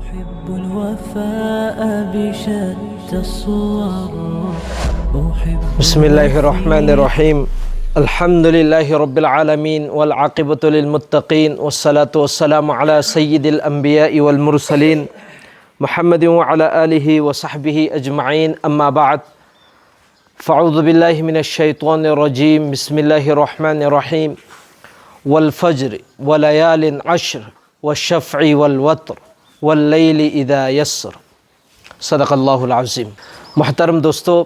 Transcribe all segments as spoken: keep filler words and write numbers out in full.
أحب الوفاء بشتى الصور. أحب بسم الله الرحمن الرحيم. الحمد لله رب العالمين، والعاقبة للمتقين، والصلاة والسلام على سيد الأنبياء والمرسلين محمد وعلى آله وصحبه أجمعين. أما بعد، فأعوذ بالله من الشيطان الرجيم. بسم الله الرحمن الرحيم. والفجر وليال عشر والشفع والوتر والليل إذا يسر. صدق الله العظيم. محترم دوستو،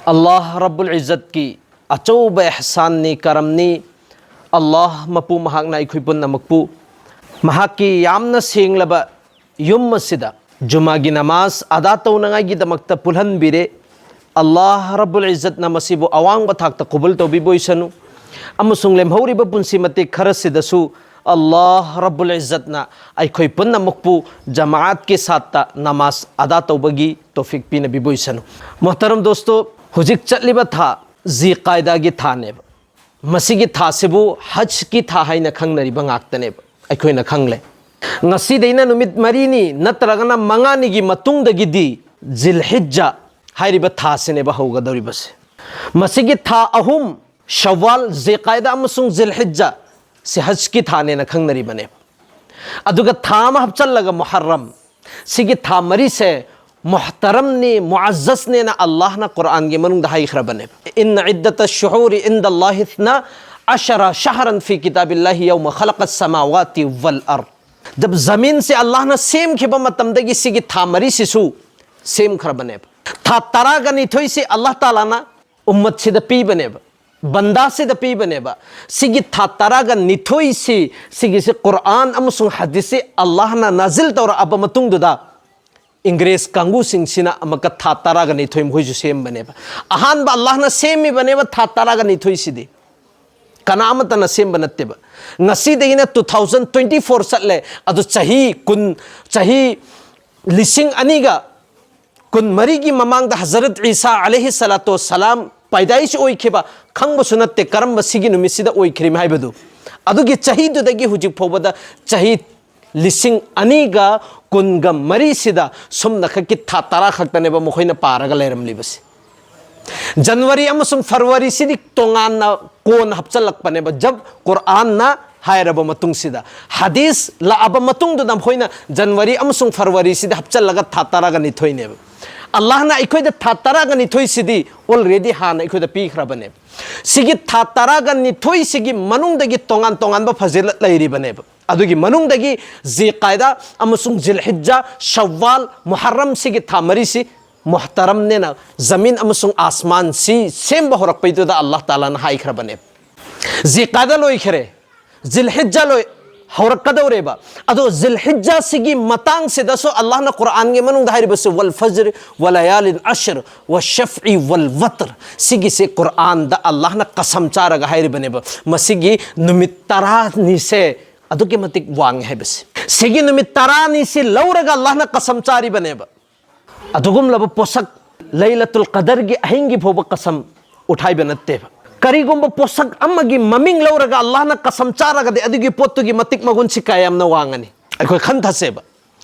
الله رب العزة ꯀꯤ ꯑꯆꯧꯕ ꯑꯦꯍꯁꯥꯟꯅꯤ, ꯀꯔꯝꯅꯤ꯫ ꯑꯜꯂꯥꯍ ꯃꯄꯨ ꯃꯍꯥꯛꯅ ꯑꯩꯈꯣꯏ ꯄꯨꯝꯅꯃꯛꯄꯨ ꯃꯍꯥꯛꯀꯤ ꯌꯥꯝꯅ ꯁꯦꯡꯂꯕ ꯌꯨꯝ ꯑꯁꯤꯗ ꯖꯨꯃꯥꯒꯤ ꯅꯃꯥꯖ ꯑꯗꯥ ꯇꯧꯅꯉꯥꯏꯒꯤꯗꯃꯛꯇ ꯄꯨꯜꯍꯟꯕꯤꯔꯦ꯫ ꯑꯜꯂꯥꯍ ꯔꯕꯨꯜ ꯏꯖꯠꯅ ꯃꯁꯤꯕꯨ ꯑꯋꯥꯡꯕ ꯊꯥꯛꯇ ꯀꯕꯨꯜ ꯇꯧꯕꯤꯕ ꯑꯣꯏꯁꯅꯨ, ꯑꯃꯁꯨꯡ ꯂꯦꯝꯍꯧꯔꯤꯕ ꯄꯨꯟꯁꯤ ꯃꯇꯦꯛ ꯈꯔꯁꯤꯗꯁꯨ ꯑꯜꯂꯥꯍ ꯔꯕꯨꯜ ꯏꯖꯠꯅ ꯑꯩꯈꯣꯏ ꯄꯨꯝꯅꯃꯛꯄꯨ ꯖꯃꯥꯑꯠꯀꯤ ꯁꯥꯠꯇ ꯅꯃꯥꯖ ꯑꯗꯥ ꯇꯧꯕꯒꯤ ꯇꯣꯐꯤꯛ ꯄꯤꯅꯕꯤꯕ ꯑꯣꯏꯁꯅꯨ꯫ ꯃꯣꯍꯇꯔꯝ ꯗꯣꯁꯇꯣ, ꯍꯧꯖꯤꯛ ꯆꯠꯂꯤꯕ ꯊꯥ ꯖꯤ ꯀꯥꯏꯗꯥꯒꯤ ꯊꯥꯅꯦꯕ꯫ ꯃꯁꯤꯒꯤ ꯊꯥꯁꯤꯕꯨ ꯍꯖꯀꯤ ꯊꯥ ꯍꯥꯏꯅ ꯈꯪꯅꯔꯤꯕ ꯉꯥꯛꯇꯅꯦꯕ, ꯑꯩꯈꯣꯏꯅ ꯈꯪꯂꯦ꯫ ꯉꯁꯤꯗꯩꯅ ꯅꯨꯃꯤꯠ ꯃꯔꯤꯅꯤ ꯅꯠꯇ꯭ꯔꯒꯅ ꯃꯉꯥꯅꯤꯒꯤ ꯃꯇꯨꯡꯗꯒꯤꯗꯤ ꯖꯤꯜꯍꯤꯖ ꯍꯥꯏꯔꯤꯕ ꯊꯥꯁꯤꯅꯦꯕ ꯍꯧꯒꯗꯧꯔꯤꯕꯁꯦ꯫ ꯃꯁꯤꯒꯤ ꯊꯥ ꯑꯍꯨꯝ, ꯁꯋꯥꯜ, ꯖꯦꯀꯥꯏꯗ ꯑꯃꯁꯨꯡ ꯖꯤꯜꯍꯤꯖ, ꯁꯤ ꯍꯖꯀꯤ ꯊꯥꯅꯦꯅ ꯈꯪꯅꯔꯤꯕꯅꯦꯕ꯫ ꯑꯗꯨꯒ ꯊꯥ ꯑꯃ ꯍꯥꯞꯆꯜꯂꯒ ꯃꯨꯍꯔꯝ, ꯁꯤꯒꯤ ꯊꯥ ꯃꯔꯤꯁꯦ ꯃꯨꯍꯇꯔꯝꯅꯤ, ꯃꯨꯑꯖꯖꯅꯦꯅ ꯑꯜꯂꯥꯍꯅ ꯀꯨꯔꯥꯟꯒꯤ ꯃꯅꯨꯡꯗ ꯍꯥꯏꯈ꯭ꯔꯕꯅꯦꯕ꯫ إن عدة الشهور عند الله اثنا عشر شهرا في كتاب الله يوم خلق السماوات والأرض. ꯖꯕ ꯖꯃꯤꯟꯁꯦ ꯑꯜꯂꯥꯍꯅ ꯁꯦꯝꯈꯤꯕ ꯃꯇꯝꯗꯒꯤ ꯁꯤꯒꯤ ꯊꯥ ꯃꯔꯤꯁꯤꯁꯨ ꯁꯦꯝꯈ꯭ꯔꯕꯅꯦꯕ꯫ ꯊꯥ ꯇꯔꯥꯒ ꯅꯤꯊꯣꯏꯁꯤ ꯑꯜꯂꯥꯍ ꯇꯥꯂꯥꯅ ꯎꯝꯃꯠꯁꯤꯗ ꯄꯤꯕꯅꯦꯕ, ꯕꯟꯗꯥꯁꯤꯗ ꯄꯤꯕꯅꯦꯕ꯫ ꯁꯤꯒꯤ ꯊꯥ ꯇꯔꯥꯒ ꯅꯤꯊꯣꯏꯁꯤ, ꯁꯤꯒꯤꯁꯤ ꯀꯨꯔꯥꯟ ꯑꯃꯁꯨꯡ ꯍꯗꯤꯁꯁꯤ ꯑꯜꯂꯥꯍꯅ ꯅꯥꯖꯤꯜ ꯇꯧꯔꯛꯑꯕ ꯃꯇꯨꯡꯗꯨꯗ ꯏꯪꯒ꯭ꯔꯦꯖ ꯀꯥꯡꯕꯨꯁꯤꯡꯁꯤꯅ ꯑꯃꯨꯛꯀ ꯊꯥ ꯇꯔꯥꯒ ꯅꯤꯊꯣꯏ ꯃꯈꯣꯏꯁꯨ ꯁꯦꯝꯕꯅꯦꯕ꯫ ꯑꯍꯥꯟꯕ ꯑꯜꯂꯥꯍꯅ ꯁꯦꯝꯃꯤꯕꯅꯦꯕ ꯊꯥ ꯇꯔꯥꯒ ꯅꯤꯊꯣꯏꯁꯤꯗꯤ, ꯀꯅꯥ ꯑꯃꯠꯇꯅ ꯁꯦꯝꯕ ꯅꯠꯇꯦꯕ꯫ ꯉꯁꯤꯗꯒꯤꯅ two thousand twenty four ꯆꯠꯂꯦ, ꯑꯗꯨ ꯆꯍꯤ ꯀꯨꯟ, ꯆꯍꯤ ꯂꯤꯁꯤꯡ ꯑꯅꯤꯒ ꯀꯨꯟꯃꯔꯤꯒꯤ ꯃꯃꯥꯡꯗ ꯍꯖꯔꯠ ꯏꯁꯥ ꯑꯂꯩꯍꯤ ꯁꯂꯥꯇꯨ ꯋꯁꯁꯂꯥꯝ ꯄꯥꯏꯗꯥꯏꯁ ꯑꯣꯏꯈꯤꯕ ꯈꯪꯕꯁꯨ ꯅꯠꯇꯦ, ꯀꯔꯝꯕ ꯁꯤꯒꯤ ꯅꯨꯃꯤꯠꯁꯤꯗ ꯑꯣꯏꯈ꯭ꯔꯤꯃꯤ ꯍꯥꯏꯕꯗꯨ꯫ ꯑꯗꯨꯒꯤ ꯆꯍꯤꯗꯨꯗꯒꯤ ꯍꯧꯖꯤꯛ ꯐꯥꯎꯕꯗ ꯆꯍꯤ ꯂꯤꯁꯤꯡ ꯑꯅꯤꯒ ꯀꯨꯟꯒ ꯃꯔꯤꯁꯤꯗ ꯁꯨꯝꯅꯈꯛꯀꯤ ꯊꯥ ꯇꯔꯥ ꯈꯛꯇꯅꯦꯕ ꯃꯈꯣꯏꯅ ꯄꯥꯔꯒ ꯂꯩꯔꯝꯂꯤꯕꯁꯤ꯫ ꯖꯅꯋꯥꯔꯤ ꯑꯃꯁꯨꯡ ꯐꯦꯕ꯭ꯔꯨꯋꯥꯔꯤꯁꯤꯗꯤ ꯇꯣꯉꯥꯟꯅ ꯀꯣꯟꯅ ꯍꯥꯞꯆꯤꯜꯂꯛꯄꯅꯦꯕ, ꯖꯕ ꯀꯨꯔꯥꯟꯅ ꯍꯥꯏꯔꯕ ꯃꯇꯨꯡꯁꯤꯗ꯫ ꯍꯗꯤꯁ ꯂꯥꯛꯑꯕ ꯃꯇꯨꯡꯗꯨꯗ ꯃꯈꯣꯏꯅ ꯖꯅꯋꯥꯔꯤ ꯑꯃꯁꯨꯡ ꯐꯦꯕ꯭ꯔꯨꯋꯥꯔꯤꯁꯤꯗ ꯍꯥꯞꯆꯤꯜꯂꯒ ꯊꯥ ꯇꯔꯥꯒ ꯅꯤꯊꯣꯏꯅꯦꯕ꯫ ꯑꯜꯂꯥꯍꯅ ꯑꯩꯈꯣꯏꯗ ꯊꯥ ꯇꯔꯥꯒ ꯅꯤꯊꯣꯏꯁꯤꯗꯤ already ꯍꯥꯟꯅ ꯑꯩꯈꯣꯏꯗ ꯄꯤꯈ꯭ꯔꯕꯅꯦꯕ꯫ ꯁꯤꯒꯤ ꯊꯥ ꯇꯔꯥꯒ ꯅꯤꯊꯣꯏꯁꯤꯒꯤ ꯃꯅꯨꯡꯗꯒꯤ ꯇꯣꯉꯥꯟ ꯇꯣꯉꯥꯟꯕ ꯐꯖꯤꯂꯠ ꯂꯩꯔꯤꯕꯅꯦꯕ꯫ ꯑꯗꯨꯒꯤ ꯃꯅꯨꯡꯗꯒꯤ ꯖꯤꯜ ꯀꯥꯏꯗꯥ ꯑꯃꯁꯨꯡ ꯖꯤꯜ ꯍꯤꯖꯥ, ꯁꯋ꯭ꯋꯥꯜ, ꯃꯨꯍꯔꯔꯝ ꯁꯤꯒꯤ ꯊꯥ ꯃꯔꯤꯁꯤ ꯃꯨꯍꯇꯔꯝꯅꯦꯅ ꯖꯃꯤꯟ ꯑꯃꯁꯨꯡ ꯑꯥꯁꯃꯥꯟꯁꯤ ꯁꯦꯝꯕ ꯍꯧꯔꯛꯄꯩꯗꯨꯗ ꯑꯜꯂꯥꯍ ꯇꯥꯂꯥꯅ ꯍꯥꯏꯈ꯭ꯔꯕꯅꯦ꯫ ꯖꯤꯜ ꯀꯥꯏꯗꯥ ꯂꯣꯏꯈ꯭ꯔꯦ, ꯖꯤꯜ ꯍꯤꯖꯥ ꯂꯣꯏ ꯍꯧꯔꯛꯀꯗꯧꯔꯦꯕ꯫ ꯑꯗꯣ ꯖꯤꯜ ꯍꯤꯖꯥꯁꯤꯒꯤ ꯃꯇꯥꯡꯁꯤꯗꯁꯨ ꯑꯜꯂꯥꯍꯅ ꯀꯨꯔꯥꯟꯒꯤ ꯃꯅꯨꯡꯗ ꯍꯥꯏꯔꯤꯕꯁꯤ "ꯋꯜ ꯐꯖ꯭ꯔ ꯋ ꯂꯌꯥꯂꯤꯟ ꯑꯁ꯭ꯔ ꯋ ꯁꯐ꯭ꯏ ꯋꯜ ꯋꯇ꯭ꯔ", ꯁꯤꯒꯤꯁꯦ ꯀꯨꯔꯥꯟꯗ ꯑꯜꯂꯥꯍꯅ ꯀꯁꯝ ꯆꯥꯔꯒ ꯍꯥꯏꯔꯤꯕꯅꯦꯕ꯫ ꯃꯁꯤꯒꯤ ꯅꯨꯃꯤꯠ ꯇꯔꯥꯅꯤꯁꯦ ꯑꯗꯨꯛꯀꯤ ꯃꯇꯤꯛ ꯋꯥꯡꯉꯦ ꯍꯥꯏꯕꯁꯦ꯫ ꯁꯤꯒꯤ ꯅꯨꯃꯤꯠ ꯇꯔꯥꯅꯤꯁꯤ ꯂꯧꯔꯒ ꯑꯜꯂꯥꯍꯅ ꯀꯁꯝ ꯆꯥꯔꯤꯕꯅꯦꯕ꯫ ꯑꯗꯨꯒꯨꯝꯂꯕ ꯄꯣꯠꯁꯛ, ꯂꯩꯂꯇꯨꯜ ꯀꯗꯔꯒꯤ ꯑꯍꯤꯡꯒꯤ ꯐꯥꯎꯕ ꯀꯁꯝ ꯎꯊꯥꯏꯕ ꯅꯠꯇꯦꯕ꯫ ꯀꯔꯤꯒꯨꯝꯕ ꯄꯣꯠꯁꯛ ꯑꯃꯒꯤ ꯃꯃꯤꯡ ꯂꯧꯔꯒ ꯑꯜꯂꯥꯍꯅ ꯀꯁꯝ ꯆꯥꯔꯒꯗꯤ ꯑꯗꯨꯒꯤ ꯄꯣꯠꯇꯨꯒꯤ ꯃꯇꯤꯛ ꯃꯒꯨꯟꯁꯤ ꯀꯌꯥꯝꯅ ꯋꯥꯡꯉꯅꯤ? ꯑꯩꯈꯣꯏ ꯈꯟꯊꯁꯦꯕ꯫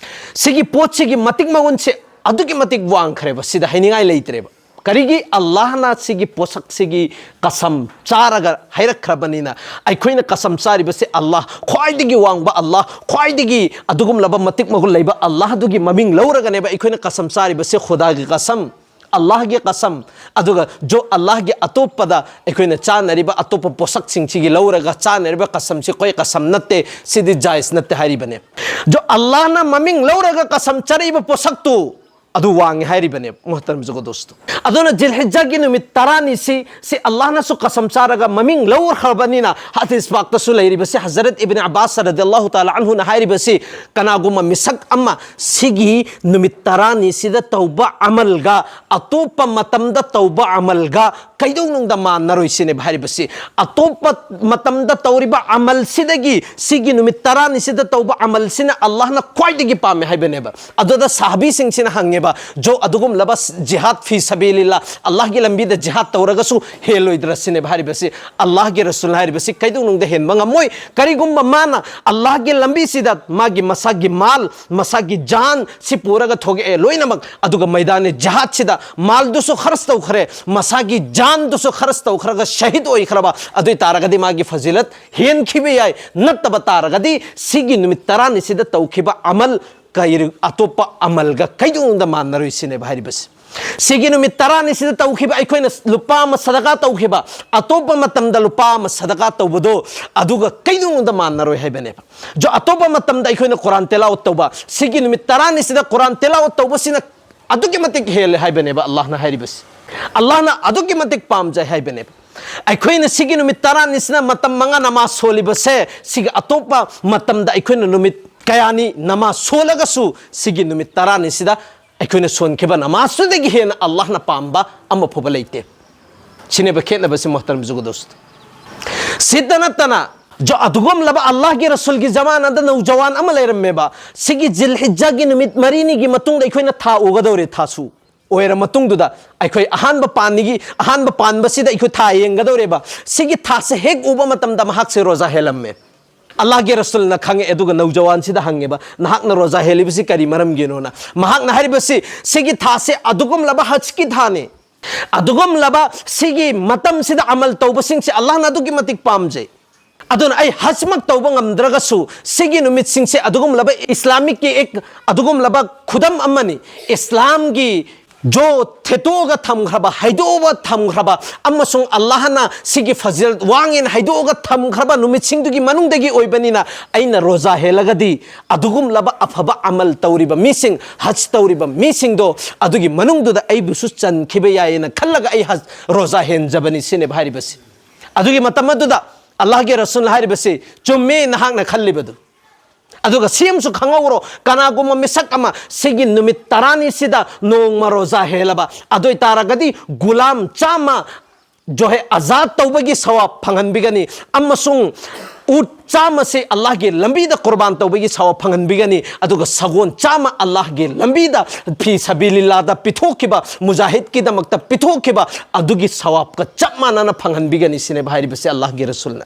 ꯁꯤꯒꯤ ꯄꯣꯠꯁꯤꯒꯤ ꯃꯇꯤꯛ ꯃꯒꯨꯟꯁꯦ ꯑꯗꯨꯛꯀꯤ ꯃꯇꯤꯛ ꯋꯥꯡꯈ꯭ꯔꯦꯕ, ꯁꯤꯗ ꯍꯥꯏꯅꯤꯡꯉꯥꯏ ꯂꯩꯇ꯭ꯔꯦꯕ꯫ ꯀꯔꯤꯒꯤ? ꯑꯜꯂꯥꯍꯅ ꯁꯤꯒꯤ ꯄꯣꯠꯁꯛꯁꯤꯒꯤ ꯀꯁꯝ ꯆꯥꯔꯒ ꯍꯥꯏꯔꯛꯈ꯭ꯔꯕꯅꯤꯅ꯫ ꯑꯩꯈꯣꯏꯅ ꯀꯁꯝ ꯆꯥꯔꯤꯕꯁꯦ ꯑꯜꯂꯥꯍ, ꯈ꯭ꯋꯥꯏꯗꯒꯤ ꯋꯥꯡꯕ ꯑꯜꯂꯥꯍ, ꯈ꯭ꯋꯥꯏꯗꯒꯤ ꯑꯗꯨꯒꯨꯝꯂꯕ ꯃꯇꯤꯛ ꯃꯒꯨꯟ ꯂꯩꯕ ꯑꯜꯂꯥꯍꯗꯨꯒꯤ ꯃꯃꯤꯡ ꯂꯧꯔꯒꯅꯦꯕ ꯑꯩꯈꯣꯏꯅ ꯀꯁꯝ ꯆꯥꯔꯤꯕꯁꯦ꯫ ꯈꯨꯗꯥꯒꯤ ꯀꯁꯝ, ꯑꯜꯂꯥꯍꯒꯤ ꯀꯁꯝ꯫ ꯑꯗꯨꯒ ꯖꯣ ꯑꯜꯂꯥꯍꯒꯤ ꯑꯇꯣꯞꯄꯗ ꯑꯩꯈꯣꯏꯅ ꯆꯥꯅꯔꯤꯕ ꯑꯇꯣꯞꯄ ꯄꯣꯠꯁꯛꯁꯤꯡꯁꯤꯒꯤ ꯂꯧꯔꯒ ꯆꯥꯅꯔꯤꯕ ꯀꯁꯝꯁꯤ ꯑꯩꯈꯣꯏ ꯀꯁꯝ ꯅꯠꯇꯦ, ꯁꯤꯗꯤ ꯖꯥꯏꯖ ꯅꯠꯇꯦ ꯍꯥꯏꯔꯤꯕꯅꯦ꯫ ꯖꯣ ꯑꯜꯂꯥꯍꯅ ꯃꯃꯤꯡ ꯂꯧꯔꯒ ꯀꯁꯝ ꯆꯥꯔꯛꯏꯕ ꯄꯣꯠꯁꯛꯇꯨ ꯑꯗꯨ ꯋꯥꯡꯉꯤ ꯍꯥꯏꯔꯤꯕꯅꯦ, ꯃꯨꯍꯇꯔꯝ ꯖꯒꯣ ꯗꯣꯁꯇꯣ꯫ ꯑꯗꯨꯅ ꯖꯤꯜ ꯍꯤꯖꯥꯒꯤ ꯅꯨꯃꯤꯠ ꯇꯔꯥꯅꯤꯁꯤ, ꯁꯤ ꯑꯜꯂꯥꯍꯅꯁꯨ ꯀꯁꯝ ꯆꯥꯔꯒ ꯃꯃꯤꯡ ꯂꯧꯈ꯭ꯔꯕꯅꯤꯅ, ꯍꯗꯤꯁ ꯄꯥꯛꯇꯁꯨ ꯂꯩꯔꯤꯕꯁꯤ, ꯍꯖꯔꯠ ꯏꯕꯅ ꯑꯕꯥꯁ ꯔꯗꯤꯌꯜꯂꯥꯍꯨ ꯇꯥꯂꯥ ꯑꯟꯍꯨꯅ ꯍꯥꯏꯔꯤꯕꯁꯤ, ꯀꯅꯥꯒꯨꯝꯕ ꯃꯤꯁꯛ ꯑꯃ ꯁꯤꯒꯤ ꯅꯨꯃꯤꯠ ꯇꯔꯥꯅꯤꯁꯤꯗ ꯇꯧꯕ ꯑꯃꯜꯒ ꯑꯇꯣꯞꯄ ꯃꯇꯝꯗ ꯇꯧꯕ ꯑꯃꯜꯒ ꯀꯩꯗꯧꯅꯨꯡꯗ ꯃꯥꯟꯅꯔꯣꯏ ꯁꯤꯅꯦꯕ ꯍꯥꯏꯔꯤꯕꯁꯤ꯫ ꯑꯇꯣꯞꯄ ꯃꯇꯝꯗ ꯇꯧꯔꯤꯕ ꯑꯃꯜꯁꯤꯗꯒꯤ ꯁꯤꯒꯤ ꯅꯨꯃꯤꯠ ꯇꯔꯥꯅꯤꯁꯤꯗ ꯇꯧꯕ ꯑꯃꯜꯁꯤꯅ ꯑꯜꯂꯥꯍꯅ ꯈ꯭ꯋꯥꯏꯗꯒꯤ ꯄꯥꯝꯃꯦ ꯍꯥꯏꯕꯅꯦꯕ꯫ ꯑꯗꯨꯗ ꯁꯍꯥꯕꯤꯁꯤꯡꯁꯤꯅ ꯍꯪꯉꯦꯕ, ꯖꯣ ꯑꯗꯨꯒꯨꯝꯂꯕ ꯖꯤꯍꯥꯗ ꯐꯤ ꯁꯕꯤꯂꯤꯜꯂꯥ, ꯑꯜꯂꯥꯍꯒꯤ ꯂꯝꯕꯤꯗ ꯖꯤꯍꯥꯗ ꯇꯧꯔꯒꯁꯨ ꯍꯦꯜꯂꯣꯏꯗ꯭ꯔ ꯁꯤꯅꯦꯕ ꯍꯥꯏꯔꯤꯕꯁꯤ꯫ ꯑꯜꯂꯥꯍꯒꯤ ꯔꯁꯨꯜ ꯍꯥꯏꯔꯤꯕꯁꯤ ꯀꯩꯗꯧꯅꯨꯡꯗ ꯍꯦꯟꯕ ꯉꯝꯃꯣꯏ꯫ ꯀꯔꯤꯒꯨꯝꯕ ꯃꯥꯅ ꯑꯜꯂꯥꯍꯒꯤ ꯂꯝꯕꯤꯁꯤꯗ ꯃꯥꯒꯤ ꯃꯁꯥꯒꯤ ꯃꯥꯜ, ꯃꯁꯥꯒꯤ ꯖꯥꯟ ꯁꯤ ꯄꯨꯔꯒ ꯊꯣꯛꯂꯛꯑꯦ ꯂꯣꯏꯅꯃꯛ, ꯑꯗꯨꯒ ꯃꯩꯗꯥꯅꯦ ꯖꯤꯍꯥꯗꯁꯤꯗ ꯃꯥꯜꯗꯨꯁꯨ ꯈꯔꯆ ꯇꯧꯈ꯭ꯔꯦ, ꯃꯁꯥꯒꯤ ꯖꯥꯟꯗꯨꯁꯨ ꯈꯔꯆ ꯇꯧꯈ꯭ꯔꯒ ꯁꯍꯤꯗ ꯑꯣꯏꯈ꯭ꯔꯕ, ꯑꯗꯨ ꯑꯣꯏ ꯇꯥꯔꯒꯗꯤ ꯃꯥꯒꯤ ꯐꯖꯤꯂꯠ ꯍꯦꯟꯈꯤꯕ ꯌꯥꯏ꯫ ꯅꯠꯇꯕ ꯇꯥꯔꯒꯗꯤ ꯁꯤꯒꯤ ꯅꯨꯃꯤꯠ ꯇꯔꯥꯅꯤꯁꯤꯗ ꯇꯧꯈꯤꯕ ꯑꯃꯜ ꯀꯩ-, ꯑꯇꯣꯞꯄ ꯑꯃꯜꯒ ꯀꯩꯗꯧꯅꯨꯡꯗ ꯃꯥꯟꯅꯔꯣꯏ ꯁꯤꯅꯦꯕ ꯍꯥꯏꯔꯤꯕꯁꯤ꯫ ꯁꯤꯒꯤ ꯅꯨꯃꯤꯠ ꯇꯔꯥꯅꯤꯁꯤꯗ ꯇꯧꯈꯤꯕ, ꯑꯩꯈꯣꯏꯅ ꯂꯨꯄꯥ ꯑꯃ ꯁꯗꯀꯥ ꯇꯧꯈꯤꯕ, ꯑꯇꯣꯞꯄ ꯃꯇꯝꯗ ꯂꯨꯄꯥ ꯑꯃ ꯁꯗꯀꯥ ꯇꯧꯕꯗꯣ, ꯑꯗꯨꯒ ꯀꯩꯗꯧꯅꯨꯡꯗ ꯃꯥꯟꯅꯔꯣꯏ ꯍꯥꯏꯕꯅꯦꯕ꯫ ꯖꯣ ꯑꯇꯣꯞꯄ ꯃꯇꯝꯗ ꯑꯩꯈꯣꯏꯅ ꯀꯨꯔꯥꯟ ꯇꯦꯂꯥꯋꯠ ꯇꯧꯕ, ꯁꯤꯒꯤ ꯅꯨꯃꯤꯠ ꯇꯔꯥꯅꯤꯁꯤꯗ ꯀꯨꯔꯥꯟ ꯇꯦꯂꯥꯋꯠ ꯇꯧꯕꯁꯤꯅ ꯑꯗꯨꯛꯀꯤ ꯃꯇꯤꯛ ꯍꯦꯜꯂꯦ ꯍꯥꯏꯕꯅꯦꯕ ꯑꯜꯂꯥꯍꯅ ꯍꯥꯏꯔꯤꯕꯁꯤ꯫ ꯑꯜꯂꯥꯍꯅ ꯑꯗꯨꯛꯀꯤ ꯃꯇꯤꯛ ꯄꯥꯝꯖꯩ ꯍꯥꯏꯕꯅꯦꯕ꯫ ꯑꯩꯈꯣꯏꯅ ꯁꯤꯒꯤ ꯅꯨꯃꯤꯠ ꯇꯔꯥꯅꯤꯁꯤꯅ ꯃꯇꯝ ꯃꯉꯥ ꯅꯃꯥꯖ ꯁꯣꯜꯂꯤꯕꯁꯦ, ꯁꯤꯒꯤ ꯑꯇꯣꯞꯄ ꯃꯇꯝꯗ ꯑꯩꯈꯣꯏꯅ ꯅꯨꯃꯤꯠ ꯀꯌꯥꯅꯤ ꯅꯃꯥꯖ ꯁꯣꯜꯂꯒꯁꯨ, ꯁꯤꯒꯤ ꯅꯨꯃꯤꯠ ꯇꯔꯥꯅꯤꯁꯤꯗ ꯑꯩꯈꯣꯏꯅ ꯁꯣꯟꯈꯤꯕ ꯅꯃꯥꯖꯇꯨꯗꯒꯤ ꯍꯦꯟꯅ ꯑꯜꯂꯥꯍꯅ ꯄꯥꯝꯕ ꯑꯃ ꯐꯥꯎꯕ ꯂꯩꯇꯦ꯫ ꯁꯤꯅꯦꯕ ꯈꯦꯠꯅꯕꯁꯤ, ꯃꯣꯍꯇꯔꯝ ꯖꯨꯒꯗꯣꯁ꯫ ꯁꯤꯗ ꯅꯠꯇꯅ, ꯖꯣ ꯑꯗꯨꯒꯨꯝꯂꯕ ꯑꯜꯂꯥꯍꯒꯤ ꯔꯁꯨꯜꯒꯤ ꯖꯃꯥꯅꯗ ꯅꯧꯖꯋꯥꯟ ꯑꯃ ꯂꯩꯔꯝꯃꯦꯕ꯫ ꯁꯤꯒꯤ ꯖꯤꯜ ꯍꯤꯖꯥꯒꯤ ꯅꯨꯃꯤꯠ ꯃꯔꯤꯅꯤꯒꯤ ꯃꯇꯨꯡꯗ ꯑꯩꯈꯣꯏꯅ ꯊꯥ ꯎꯒꯗꯧꯔꯦ, ꯊꯥꯁꯨ ꯑꯣꯏꯔ ꯃꯇꯨꯡꯗꯨꯗ ꯑꯩꯈꯣꯏ ꯑꯍꯥꯟꯕ ꯄꯥꯟꯅꯤꯒꯤ, ꯑꯍꯥꯟꯕ ꯄꯥꯟꯕꯁꯤꯗ ꯑꯩꯈꯣꯏ ꯊꯥ ꯌꯦꯡꯒꯗꯧꯔꯦꯕ꯫ ꯁꯤꯒꯤ ꯊꯥꯁꯦ ꯍꯦꯛ ꯎꯕ ꯃꯇꯝꯗ ꯃꯍꯥꯛꯁꯦ ꯔꯣꯖꯥ ꯍꯦꯜꯂꯝꯃꯦ꯫ ꯑꯜꯂꯥꯍꯒꯤ ꯔꯁꯨꯜꯅ ꯈꯪꯉꯦ, ꯑꯗꯨꯒ ꯅꯧꯖꯋꯥꯟꯁꯤꯗ ꯍꯪꯉꯦꯕ, "ꯅꯍꯥꯛꯅ ꯔꯣꯖꯥ ꯍꯦꯜꯂꯤꯕꯁꯤ ꯀꯔꯤ ꯃꯔꯝꯒꯤꯅꯣꯅ?" ꯃꯍꯥꯛꯅ ꯍꯥꯏꯔꯤꯕꯁꯤ, "ꯁꯤꯒꯤ ꯊꯥꯁꯦ ꯑꯗꯨꯒꯨꯝꯂꯕ ꯍꯖꯀꯤ ꯊꯥꯅꯤ, ꯑꯗꯨꯒꯨꯝꯂꯕ ꯁꯤꯒꯤ ꯃꯇꯝꯁꯤꯗ ꯑꯃꯜ ꯇꯧꯕꯁꯤꯡꯁꯦ ꯑꯜꯂꯥꯍꯅ ꯑꯗꯨꯛꯀꯤ ꯃꯇꯤꯛ ꯄꯥꯝꯖꯩ꯫ ꯑꯗꯨꯅ ꯑꯩ ꯍꯖꯃꯛ ꯇꯧꯕ ꯉꯝꯗ꯭ꯔꯒꯁꯨ, ꯁꯤꯒꯤ ꯅꯨꯃꯤꯠꯁꯤꯡꯁꯦ ꯑꯗꯨꯒꯨꯝꯂꯕ ꯏꯁꯂꯥꯃꯤꯛꯀꯤ ꯑꯦꯛ, ꯑꯗꯨꯒꯨꯝꯂꯕ ꯈꯨꯗꯝ ꯑꯃꯅꯤ꯫ ꯏꯁꯂꯥꯝꯒꯤ ꯖꯣ ꯊꯦꯠꯇꯣꯛꯑꯒ ꯊꯝꯈ꯭ꯔꯕ, ꯍꯩꯗꯣꯛꯑꯒ ꯊꯝꯈ꯭ꯔꯕ, ꯑꯃꯁꯨꯡ ꯑꯜꯂꯥꯍꯅ ꯁꯤꯒꯤ ꯐꯖꯤꯜ ꯋꯥꯡꯉꯦꯅ ꯍꯩꯗꯣꯛꯑꯒ ꯊꯝꯈ꯭ꯔꯕ ꯅꯨꯃꯤꯠꯁꯤꯡꯗꯨꯒꯤ ꯃꯅꯨꯡꯗꯒꯤ ꯑꯣꯏꯕꯅꯤꯅ, ꯑꯩꯅ ꯔꯣꯖꯥ ꯍꯦꯜꯂꯒꯗꯤ ꯑꯗꯨꯒꯨꯝꯂꯕ ꯑꯐꯕ ꯑꯃꯜ ꯇꯧꯔꯤꯕ ꯃꯤꯁꯤꯡ, ꯍꯖ ꯇꯧꯔꯤꯕ ꯃꯤꯁꯤꯡꯗꯣ, ꯑꯗꯨꯒꯤ ꯃꯅꯨꯡꯗꯨꯗ ꯑꯩꯕꯨꯁꯨ ꯆꯟꯈꯤꯕ ꯌꯥꯏꯌꯦꯅ ꯈꯜꯂꯒ ꯑꯩ ꯍꯖ, ꯔꯣꯖꯥ ꯍꯦꯟꯖꯕꯅꯤ" ꯁꯤꯅꯦꯕ ꯍꯥꯏꯔꯤꯕꯁꯤ꯫ ꯑꯗꯨꯒꯤ ꯃꯇꯝ ꯑꯗꯨꯗ ꯑꯜꯂꯥꯍꯒꯤ ꯔꯁꯨꯜꯅ ꯍꯥꯏꯔꯤꯕꯁꯤ ꯆꯨꯝꯃꯦ ꯅꯍꯥꯛꯅ ꯈꯜꯂꯤꯕꯗꯨ꯫ ꯑꯗꯨꯒ ꯁꯤ ꯑꯃꯁꯨ ꯈꯪꯍꯧꯔꯣ, ꯀꯅꯥꯒꯨꯝꯕ ꯃꯤꯁꯛ ꯑꯃ ꯁꯤꯒꯤ ꯅꯨꯃꯤꯠ ꯇꯔꯥꯅꯤꯁꯤꯗ ꯅꯣꯡꯃ ꯔꯣꯖꯥ ꯍꯦꯜꯂꯕ, ꯑꯗꯨ ꯑꯣꯏ ꯇꯥꯔꯒꯗꯤ ꯒꯨꯂꯥꯝ ꯆꯥꯝꯃ ꯖꯣꯍꯦ ꯑꯖꯥꯗ ꯇꯧꯕꯒꯤ ꯁꯋꯥꯕ ꯐꯪꯍꯟꯕꯤꯒꯅꯤ, ꯑꯃꯁꯨꯡ ꯎꯠ ꯆꯥꯝꯃꯁꯤ ꯑꯜꯂꯥꯍꯒꯤ ꯂꯝꯕꯤꯗ ꯀꯨꯔꯕꯥꯟ ꯇꯧꯕꯒꯤ ꯁꯋꯥꯕ ꯐꯪꯍꯟꯕꯤꯒꯅꯤ, ꯑꯗꯨꯒ ꯁꯒꯣꯜ ꯆꯥꯝꯃ ꯑꯜꯂꯥꯍꯒꯤ ꯂꯝꯕꯤꯗ ꯐꯤ ꯁꯕꯤꯂꯤꯜꯂꯥꯗ ꯄꯤꯊꯣꯛꯈꯤꯕ, ꯃꯨꯖꯥꯍꯤꯗꯀꯤꯗꯃꯛꯇ ꯄꯤꯊꯣꯛꯈꯤꯕ ꯑꯗꯨꯒꯤ ꯁꯋꯥꯕꯀ ꯆꯞ ꯃꯥꯟꯅꯅ ꯐꯪꯍꯟꯕꯤꯒꯅꯤ ꯁꯤꯅꯦꯕ ꯍꯥꯏꯔꯤꯕꯁꯦ ꯑꯜꯂꯥꯍꯒꯤ ꯔꯁꯨꯜꯅ꯫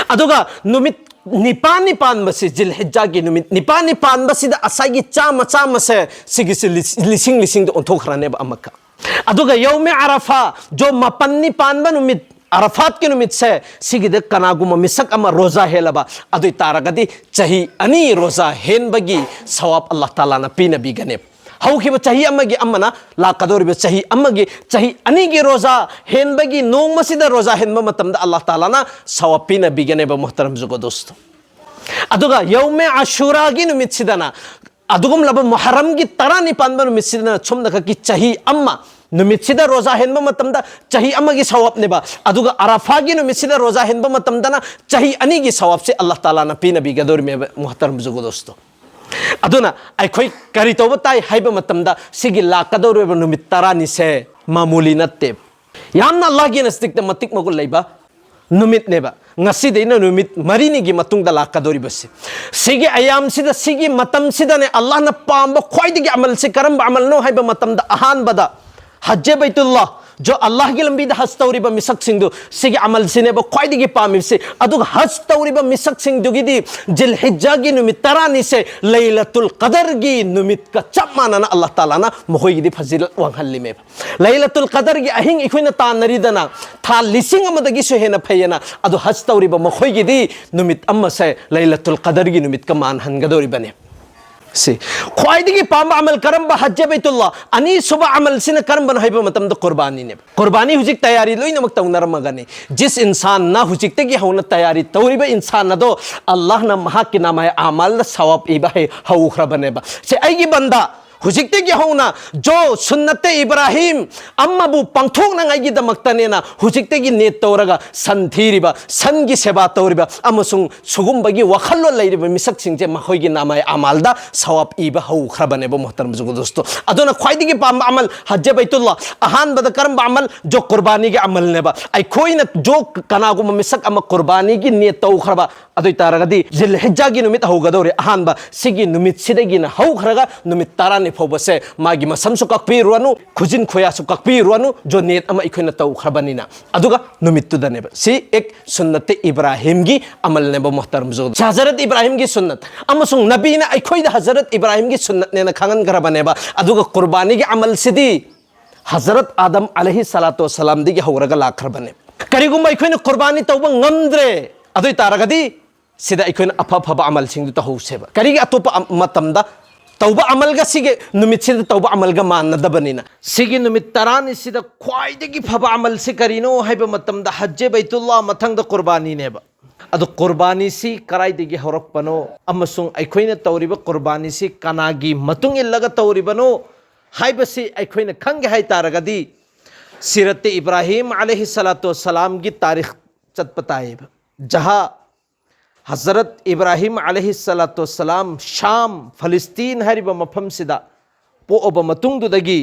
ꯑꯗꯨꯒ ꯅꯨꯃꯤꯠ ꯅꯤꯄꯥꯟꯅꯤ ꯄꯥꯟꯕꯁꯤ, ꯖꯤꯜꯍꯤꯖꯥꯒꯤ ꯅꯨꯃꯤꯠ ꯅꯤꯄꯥꯟꯅꯤ ꯄꯥꯟꯕꯁꯤꯗ ꯉꯁꯥꯏꯒꯤ ꯆꯥꯝꯃ ꯆꯥꯝꯃꯁꯦ ꯁꯤꯒꯤꯁꯤ ꯂꯤꯁ-, ꯂꯤꯁꯤꯡ ꯂꯤꯁꯤꯡꯗ ꯑꯣꯟꯊꯣꯛꯈ꯭ꯔꯅꯦꯕ ꯑꯃꯛꯀ꯫ ꯑꯗꯨꯒ ꯌꯧꯃꯦ ꯑꯔꯥꯐꯥ, ꯖꯣ ꯃꯥꯄꯟꯅꯤ ꯄꯥꯟꯕ ꯅꯨꯃꯤꯠ, ꯑꯔꯥꯐꯥꯠꯀꯤ ꯅꯨꯃꯤꯠꯁꯦ, ꯁꯤꯒꯤꯗ ꯀꯅꯥꯒꯨꯝꯕ ꯃꯤꯁꯛ ꯑꯃ ꯔꯣꯖꯥ ꯍꯦꯜꯂꯕ, ꯑꯗꯨ ꯑꯣꯏ ꯇꯥꯔꯒꯗꯤ ꯆꯍꯤ ꯑꯅꯤ ꯔꯣꯖꯥ ꯍꯦꯟꯕꯒꯤ ꯁꯋꯥꯕ ꯑꯜꯂꯥꯍ ꯇꯥꯂꯥꯅ ꯄꯤꯅꯕꯤꯒꯅꯦꯕ꯫ ꯍꯧꯈꯤꯕ ꯆꯍꯤ ꯑꯃꯒꯤ ꯑꯃꯅ, ꯂꯥꯛꯀꯗꯧꯔꯤꯕ ꯆꯍꯤ ꯑꯃꯒꯤ, ꯆꯍꯤ ꯑꯅꯤꯒꯤ ꯔꯣꯖꯥ ꯍꯦꯟꯕꯒꯤ, ꯅꯣꯡꯃꯁꯤꯗ ꯔꯣꯖꯥ ꯍꯦꯟꯕ ꯃꯇꯝꯗ ꯑꯜꯂꯥꯍ ꯇꯥꯂꯥꯅ ꯁꯋꯥꯕ ꯄꯤꯅꯕꯤꯒꯅꯦꯕ, ꯃꯨꯍꯇꯔꯝ ꯖꯨꯒꯣ ꯗꯣꯁꯇꯣ꯫ ꯑꯗꯨꯒ ꯌꯧꯃꯦ ꯑꯁꯨꯔꯥꯒꯤ ꯅꯨꯃꯤꯠꯁꯤꯗꯅ ꯑꯗꯨꯒꯨꯝꯂꯕ ꯃꯨꯍꯔꯝꯒꯤ ꯇꯔꯥꯅꯤ ꯄꯥꯟꯕ ꯅꯨꯃꯤꯠꯁꯤꯗꯅ ꯁꯣꯝꯗ ꯈꯛꯀꯤ ꯆꯍꯤ ꯑꯃ, ꯅꯨꯃꯤꯠꯁꯤꯗ ꯔꯣꯖꯥ ꯍꯦꯟꯕ ꯃꯇꯝꯗ ꯆꯍꯤ ꯑꯃꯒꯤ ꯁꯋꯥꯕꯅꯦꯕ, ꯑꯗꯨꯒ ꯑꯔꯥꯐꯥꯒꯤ ꯅꯨꯃꯤꯠꯁꯤꯗ ꯔꯣꯖꯥ ꯍꯦꯟꯕ ꯃꯇꯝꯗꯅ ꯆꯍꯤ ꯑꯅꯤꯒꯤ ꯁꯋꯥꯕꯁꯦ ꯑꯜꯂꯥꯍ ꯇꯥꯂꯥꯅ ꯄꯤꯅꯕꯤꯒꯗꯧꯔꯤꯃꯦꯕ, ꯃꯨꯍꯇꯔꯝ ꯖꯨꯒꯣ ꯗꯣꯁꯇꯣ꯫ ꯑꯗꯨꯅ ꯑꯩꯈꯣꯏ ꯀꯔꯤ ꯇꯧꯕ ꯇꯥꯏ ꯍꯥꯏꯕ ꯃꯇꯝꯗ, ꯁꯤꯒꯤ ꯂꯥꯛꯀꯗꯧꯔꯤꯕ ꯅꯨꯃꯤꯠ ꯇꯔꯥꯅꯤꯁꯦ ꯃꯥꯃꯨꯂꯤ ꯅꯠꯇꯦ꯫ ꯌꯥꯝꯅ ꯑꯜꯂꯥꯍꯒꯤ ꯅꯖꯗꯤꯛꯇ ꯃꯇꯤꯛ ꯃꯒꯨꯟ ꯂꯩꯕ ꯅꯨꯃꯤꯠꯅꯦꯕ꯫ ꯉꯁꯤꯗꯩꯅ ꯅꯨꯃꯤꯠ ꯃꯔꯤꯅꯤꯒꯤ ꯃꯇꯨꯡꯗ ꯂꯥꯛꯀꯗꯧꯔꯤꯕꯁꯦ, ꯁꯤꯒꯤ ꯑꯌꯥꯝꯁꯤꯗ, ꯁꯤꯒꯤ ꯃꯇꯝꯁꯤꯗꯅꯦ ꯑꯜꯂꯥꯍꯅ ꯄꯥꯝꯕ ꯈ꯭ꯋꯥꯏꯗꯒꯤ ꯑꯃꯜꯁꯦ ꯀꯔꯝꯕ ꯑꯃꯜꯅꯣ ꯍꯥꯏꯕ ꯃꯇꯝꯗ, ꯑꯍꯥꯟꯕꯗ ꯍꯖ ꯕꯩꯇꯨꯜꯂꯥ, ꯖꯣ ꯑꯜꯂꯥꯍꯒꯤ ꯂꯝꯕꯤꯗ ꯍꯖ ꯇꯧꯔꯤꯕ ꯃꯤꯁꯛꯁꯤꯡꯗꯨ, ꯁꯤꯒꯤ ꯑꯃꯜꯁꯤꯅꯦꯕ ꯈ꯭ꯋꯥꯏꯗꯒꯤ ꯄꯥꯝꯃꯤꯕꯁꯤ꯫ ꯑꯗꯨꯒ ꯍꯖ ꯇꯧꯔꯤꯕ ꯃꯤꯁꯛꯁꯤꯡꯗꯨꯒꯤꯗꯤ ꯖꯤꯜꯍꯤꯖꯥꯒꯤ ꯅꯨꯃꯤꯠ ꯇꯔꯥꯅꯤꯁꯦ ꯂꯩꯂꯇꯨꯜ ꯀꯗꯔꯒꯤ ꯅꯨꯃꯤꯠꯀ ꯆꯞ ꯃꯥꯟꯅꯅ ꯑꯜꯂꯥꯍ ꯇꯥꯂꯥꯅ ꯃꯈꯣꯏꯒꯤꯗꯤ ꯐꯖꯤꯂꯠ ꯋꯥꯡꯍꯜꯂꯤꯃꯦꯕ꯫ ꯂꯩꯂꯇꯨꯜ ꯀꯗꯔꯒꯤ ꯑꯍꯤꯡ ꯑꯩꯈꯣꯏꯅ ꯇꯥꯟꯅꯔꯤꯗꯅ, ꯊꯥ ꯂꯤꯁꯤꯡ ꯑꯃꯗꯒꯤꯁꯨ ꯍꯦꯟꯅ ꯐꯩꯌꯦꯅ, ꯑꯗꯣ ꯍꯖ ꯇꯧꯔꯤꯕ ꯃꯈꯣꯏꯒꯤꯗꯤ ꯅꯨꯃꯤꯠ ꯑꯃꯁꯦ ꯂꯩꯂꯇꯨꯜ ꯀꯗꯔꯒꯤ ꯅꯨꯃꯤꯠꯀ ꯃꯥꯟꯍꯟꯒꯗꯧꯔꯤꯕꯅꯦ꯫ ꯁꯤ ꯈ꯭ꯋꯥꯏꯗꯒꯤ ꯄꯥꯝꯕ ꯑꯃꯜ ꯀꯔꯝꯕ? ꯍꯖ ꯕꯩꯇꯨꯜꯂꯥ꯫ ꯑꯅꯤꯁꯨꯕ ꯑꯃꯜꯁꯤꯅ ꯀꯔꯝꯕꯅꯣ ꯍꯥꯏꯕ ꯃꯇꯝꯗ ꯀꯨꯔꯕꯥꯅꯤꯅꯦꯕ꯫ ꯀꯨꯔꯕꯥꯅꯤ ꯍꯧꯖꯤꯛ ꯇꯌꯥꯔꯤ ꯂꯣꯏꯅꯃꯛ ꯇꯧꯅꯔꯝꯃꯒꯅꯤ꯫ ꯖꯤꯁ ꯏꯟꯁꯥꯟꯅ ꯍꯧꯖꯤꯛꯇꯒꯤ ꯍꯧꯅ ꯇꯌꯥꯔꯤ ꯇꯧꯔꯤꯕ ꯏꯟꯁꯥꯟ ꯑꯗꯣ ꯑꯜꯂꯥꯍꯅ ꯃꯍꯥꯛꯀꯤ ꯅꯥꯃꯥꯏ ꯑꯃꯜꯗ ꯁꯋꯥꯕ ꯏꯕ ꯍꯩ ꯍꯧꯈ꯭ꯔꯕꯅꯦꯕ꯫ ꯁꯤ ꯑꯩꯒꯤ ꯕꯟꯗꯥ, ꯍꯧꯖꯤꯛꯇꯒꯤ ꯍꯧꯅ ꯖꯣ ꯁꯨꯟꯅꯠꯇꯦ ꯏꯕ꯭ꯔꯥꯍꯤꯝ ꯑꯃꯕꯨ ꯄꯥꯡꯊꯣꯛꯅꯉꯥꯏꯒꯤꯗꯃꯛꯇꯅꯦꯅ ꯍꯧꯖꯤꯛꯇꯒꯤ ꯅꯤꯌꯠ ꯇꯧꯔꯒ ꯁꯟ ꯊꯤꯔꯤꯕ, ꯁꯟꯒꯤ ꯁꯦꯕꯥ ꯇꯧꯔꯤꯕ ꯑꯃꯁꯨꯡ ꯁꯨꯒꯨꯝꯕꯒꯤ ꯋꯥꯈꯜꯂꯣꯟ ꯂꯩꯔꯤꯕ ꯃꯤꯁꯛꯁꯤꯡꯁꯦ ꯃꯈꯣꯏꯒꯤ ꯅꯥꯃꯥꯏ ꯑꯃꯥꯜꯗ ꯁꯋꯥꯕ ꯏꯕ ꯍꯧꯈ꯭ꯔꯕꯅꯦꯕ, ꯃꯣꯍꯇꯔꯝ ꯖꯨꯒꯨ ꯗꯣꯁꯇꯣ꯫ ꯑꯗꯨꯅ ꯈ꯭ꯋꯥꯏꯗꯒꯤ ꯄꯥꯝꯕ ꯑꯃꯜ ꯍꯖ ꯕꯩꯇꯨꯜꯂꯥ, ꯑꯍꯥꯟꯕꯗ ꯀꯔꯝꯕ ꯑꯃꯜ? ꯖꯣ ꯀꯨꯔꯕꯥꯅꯤꯒꯤ ꯑꯃꯜꯅꯦꯕ꯫ ꯑꯩꯈꯣꯏꯅ ꯖꯣ ꯀꯅꯥꯒꯨꯝꯕ ꯃꯤꯁꯛ ꯑꯃ ꯀꯨꯔꯕꯥꯅꯤꯒꯤ ꯅꯤꯌꯠ ꯇꯧꯈ꯭ꯔꯕ ꯑꯗꯨ ꯑꯣꯏ ꯇꯥꯔꯒꯗꯤ, ꯖꯤꯜ ꯍꯤꯖꯥꯒꯤ ꯅꯨꯃꯤꯠ ꯍꯧꯒꯗꯧꯔꯦ꯫ ꯑꯍꯥꯟꯕ ꯁꯤꯒꯤ ꯅꯨꯃꯤꯠꯁꯤꯗꯒꯤꯅ ꯍꯧꯈ꯭ꯔꯒ ꯅꯨꯃꯤꯠ ꯇꯔꯥꯅꯤ ꯐꯥꯎꯕꯁꯦ ꯃꯥꯒꯤ ꯃꯁꯝꯁꯨ ꯀꯛꯄꯤꯔꯨꯔꯅꯨ, ꯈꯨꯖꯤꯟ ꯈꯨꯌꯥꯁꯨ ꯀꯛꯄꯤꯔꯨꯔꯅꯨ, ꯖꯣ ꯅꯤꯌꯠ ꯑꯃ ꯑꯩꯈꯣꯏꯅ ꯇꯧꯈ꯭ꯔꯕꯅꯤꯅ꯫ ꯑꯗꯨꯒ ꯅꯨꯃꯤꯠꯇꯨꯗꯅꯦꯕ꯫ ꯁꯤ ꯑꯦꯛ ꯁꯨꯟꯅꯠꯇꯦ ꯏꯕ꯭ꯔꯥꯍꯤꯝꯒꯤ ꯑꯃꯜꯅꯦꯕ, ꯃꯣꯍꯇꯔꯝ ꯖꯨꯒꯨ ꯗꯣꯁꯇꯣ꯫ ꯍꯖꯔꯠ ꯏꯕ꯭ꯔꯥꯍꯤꯝꯒꯤ ꯁꯨꯟꯅꯠ ꯑꯃꯁꯨꯡ ꯅꯕꯤꯅ ꯑꯩꯈꯣꯏꯗ ꯍꯖꯔꯠ ꯏꯕ꯭ꯔꯥꯍꯤꯝꯒꯤ ꯁꯨꯟꯅꯠꯅꯦꯅ ꯈꯪꯍꯟꯈ꯭ꯔꯕꯅꯦꯕ꯫ ꯑꯗꯨꯒ ꯀꯨꯔꯕꯥꯅꯤꯒꯤ ꯑꯃꯜꯁꯤꯗꯤ ꯍꯖꯔꯠ ꯑꯥꯗꯝ ꯑꯂꯩꯍꯤ ꯁꯂꯥꯇꯨ ꯋꯁꯂꯥꯝꯗꯒꯤ ꯍꯧꯔꯒ ꯂꯥꯛꯈ꯭ꯔꯕꯅꯦ꯫ ꯀꯔꯤꯒꯨꯝꯕ ꯑꯩꯈꯣꯏꯅ ꯀꯨꯔꯕꯥꯅꯤ ꯇꯧꯕ ꯉꯝꯗ꯭ꯔꯦ ꯑꯗꯨ ꯑꯣꯏ ꯇꯥꯔꯒꯗꯤ, ꯁꯤꯗ ꯑꯩꯈꯣꯏꯅ ꯑꯐ ꯑꯐꯕ ꯑꯃꯜꯁꯤꯡꯗꯨ ꯇꯧꯍꯧꯁꯦꯕ꯫ ꯀꯔꯤꯒꯤ? ꯑꯇꯣꯞꯄ ꯑꯝ-, ꯃꯇꯝꯗ ꯇꯧꯕ ꯑꯃꯜꯒ ꯁꯤꯒꯤ ꯅꯨꯃꯤꯠꯁꯤꯗ ꯇꯧꯕ ꯑꯃꯜꯒ ꯃꯥꯟꯅꯗꯕꯅꯤꯅ꯫ ꯁꯤꯒꯤ ꯅꯨꯃꯤꯠ ꯇꯔꯥꯅꯤꯁꯤꯗ ꯈ꯭ꯋꯥꯏꯗꯒꯤ ꯐꯕ ꯑꯃꯜꯁꯤ ꯀꯔꯤꯅꯣ ꯍꯥꯏꯕ ꯃꯇꯝꯗ, ꯍꯖ ꯕꯩꯇꯨꯜꯂꯥ, ꯃꯊꯪꯗ ꯀꯨꯔꯕꯥꯅꯤꯅꯦꯕ꯫ ꯑꯗꯣ ꯀꯨꯔꯕꯥꯅꯤꯁꯤ ꯀꯗꯥꯏꯗꯒꯤ ꯍꯧꯔꯛꯄꯅꯣ ꯑꯃꯁꯨꯡ ꯑꯩꯈꯣꯏꯅ ꯇꯧꯔꯤꯕ ꯀꯨꯔꯕꯥꯅꯤꯁꯤ ꯀꯅꯥꯒꯤ ꯃꯇꯨꯡ ꯏꯜꯂꯒ ꯇꯧꯔꯤꯕꯅꯣ ꯍꯥꯏꯕꯁꯤ ꯑꯩꯈꯣꯏꯅ ꯈꯪꯒꯦ ꯍꯥꯏ ꯇꯥꯔꯒꯗꯤ, ꯁꯤꯔꯠꯇ ꯏꯕ꯭ꯔꯥꯍꯤꯝ ꯑꯂꯩꯍꯤ ꯁꯂꯥꯇꯨ ꯋꯁꯂꯥꯝꯒꯤ ꯇꯥꯔꯤꯈ ꯆꯠꯄ ꯇꯥꯏꯌꯦꯕ꯫ ꯖꯍꯥ ꯍꯖꯔꯠ ꯏꯕ꯭ꯔꯥꯍꯤꯝ ꯑꯂꯩꯍꯤ ꯁꯂꯥꯇꯨ ꯋꯁꯂꯥꯝ ꯁꯥꯝ, ꯐꯂꯤꯁꯇꯤꯟ ꯍꯥꯏꯔꯤꯕ ꯃꯐꯝꯁꯤꯗ ꯄꯣꯛꯑꯕ ꯃꯇꯨꯡꯗꯨꯗꯒꯤ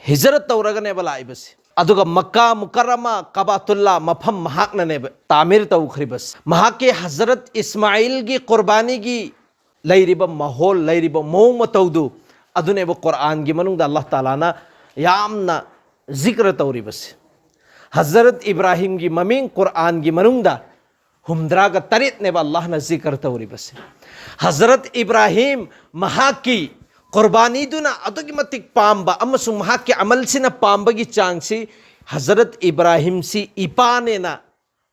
ꯍꯤꯖꯔꯠ ꯇꯧꯔꯒꯅꯦꯕ ꯂꯥꯛꯏꯕꯁꯦ꯫ ꯑꯗꯨꯒ ꯃꯛꯀꯥ ꯃꯨꯀꯔꯔꯃꯥ, ꯀꯥꯕꯥꯇꯨꯜꯂꯥ ꯃꯐꯝ ꯃꯍꯥꯛꯅꯅꯦꯕ ꯇꯥꯃꯤꯔ ꯇꯧꯈ꯭ꯔꯤꯕꯁꯦ꯫ ꯃꯍꯥꯛꯀꯤ ꯍꯖꯔꯠ ꯏꯁꯃꯥꯏꯜꯒꯤ ꯀꯨꯔꯕꯥꯅꯤꯒꯤ ꯂꯩꯔꯤꯕ ꯃꯍꯣꯜ, ꯂꯩꯔꯤꯕ ꯃꯑꯣꯡ ꯃꯇꯧꯗꯨ, ꯑꯗꯨꯅꯦꯕ ꯀꯨꯔꯥꯟꯒꯤ ꯃꯅꯨꯡꯗ ꯑꯜꯂꯥꯍ ꯇꯥꯂꯥꯅ ꯌꯥꯝꯅ ꯖꯤꯀ꯭ꯔ ꯇꯧꯔꯤꯕꯁꯦ꯫ ꯍꯖꯔꯠ ꯏꯕ꯭ꯔꯥꯍꯤꯝꯒꯤ ꯃꯃꯤꯡ ꯀꯨꯔꯥꯟꯒꯤ ꯃꯅꯨꯡꯗ ꯍꯨꯝꯗ꯭ꯔꯥꯒ ꯇꯔꯦꯠꯅꯦꯕ ꯑꯜꯂꯥꯍꯅ ꯖꯤꯀ꯭ꯔ ꯇꯧꯔꯤꯕꯁꯦ꯫ ꯍꯖꯔꯠ ꯏꯕ꯭ꯔꯥꯍꯤꯝ ꯃꯍꯥꯛꯀꯤ ꯀꯨꯔꯕꯥꯅꯤꯗꯨꯅ ꯑꯗꯨꯛꯀꯤ ꯃꯇꯤꯛ ꯄꯥꯝꯕ ꯑꯃꯁꯨꯡ ꯃꯍꯥꯛꯀꯤ ꯑꯃꯜꯁꯤꯅ ꯄꯥꯝꯕꯒꯤ ꯆꯥꯡꯁꯤ, ꯍꯖꯔꯠ ꯏꯕ꯭ꯔꯥꯍꯤꯝꯁꯤ ꯏꯄꯥꯅꯦꯅ,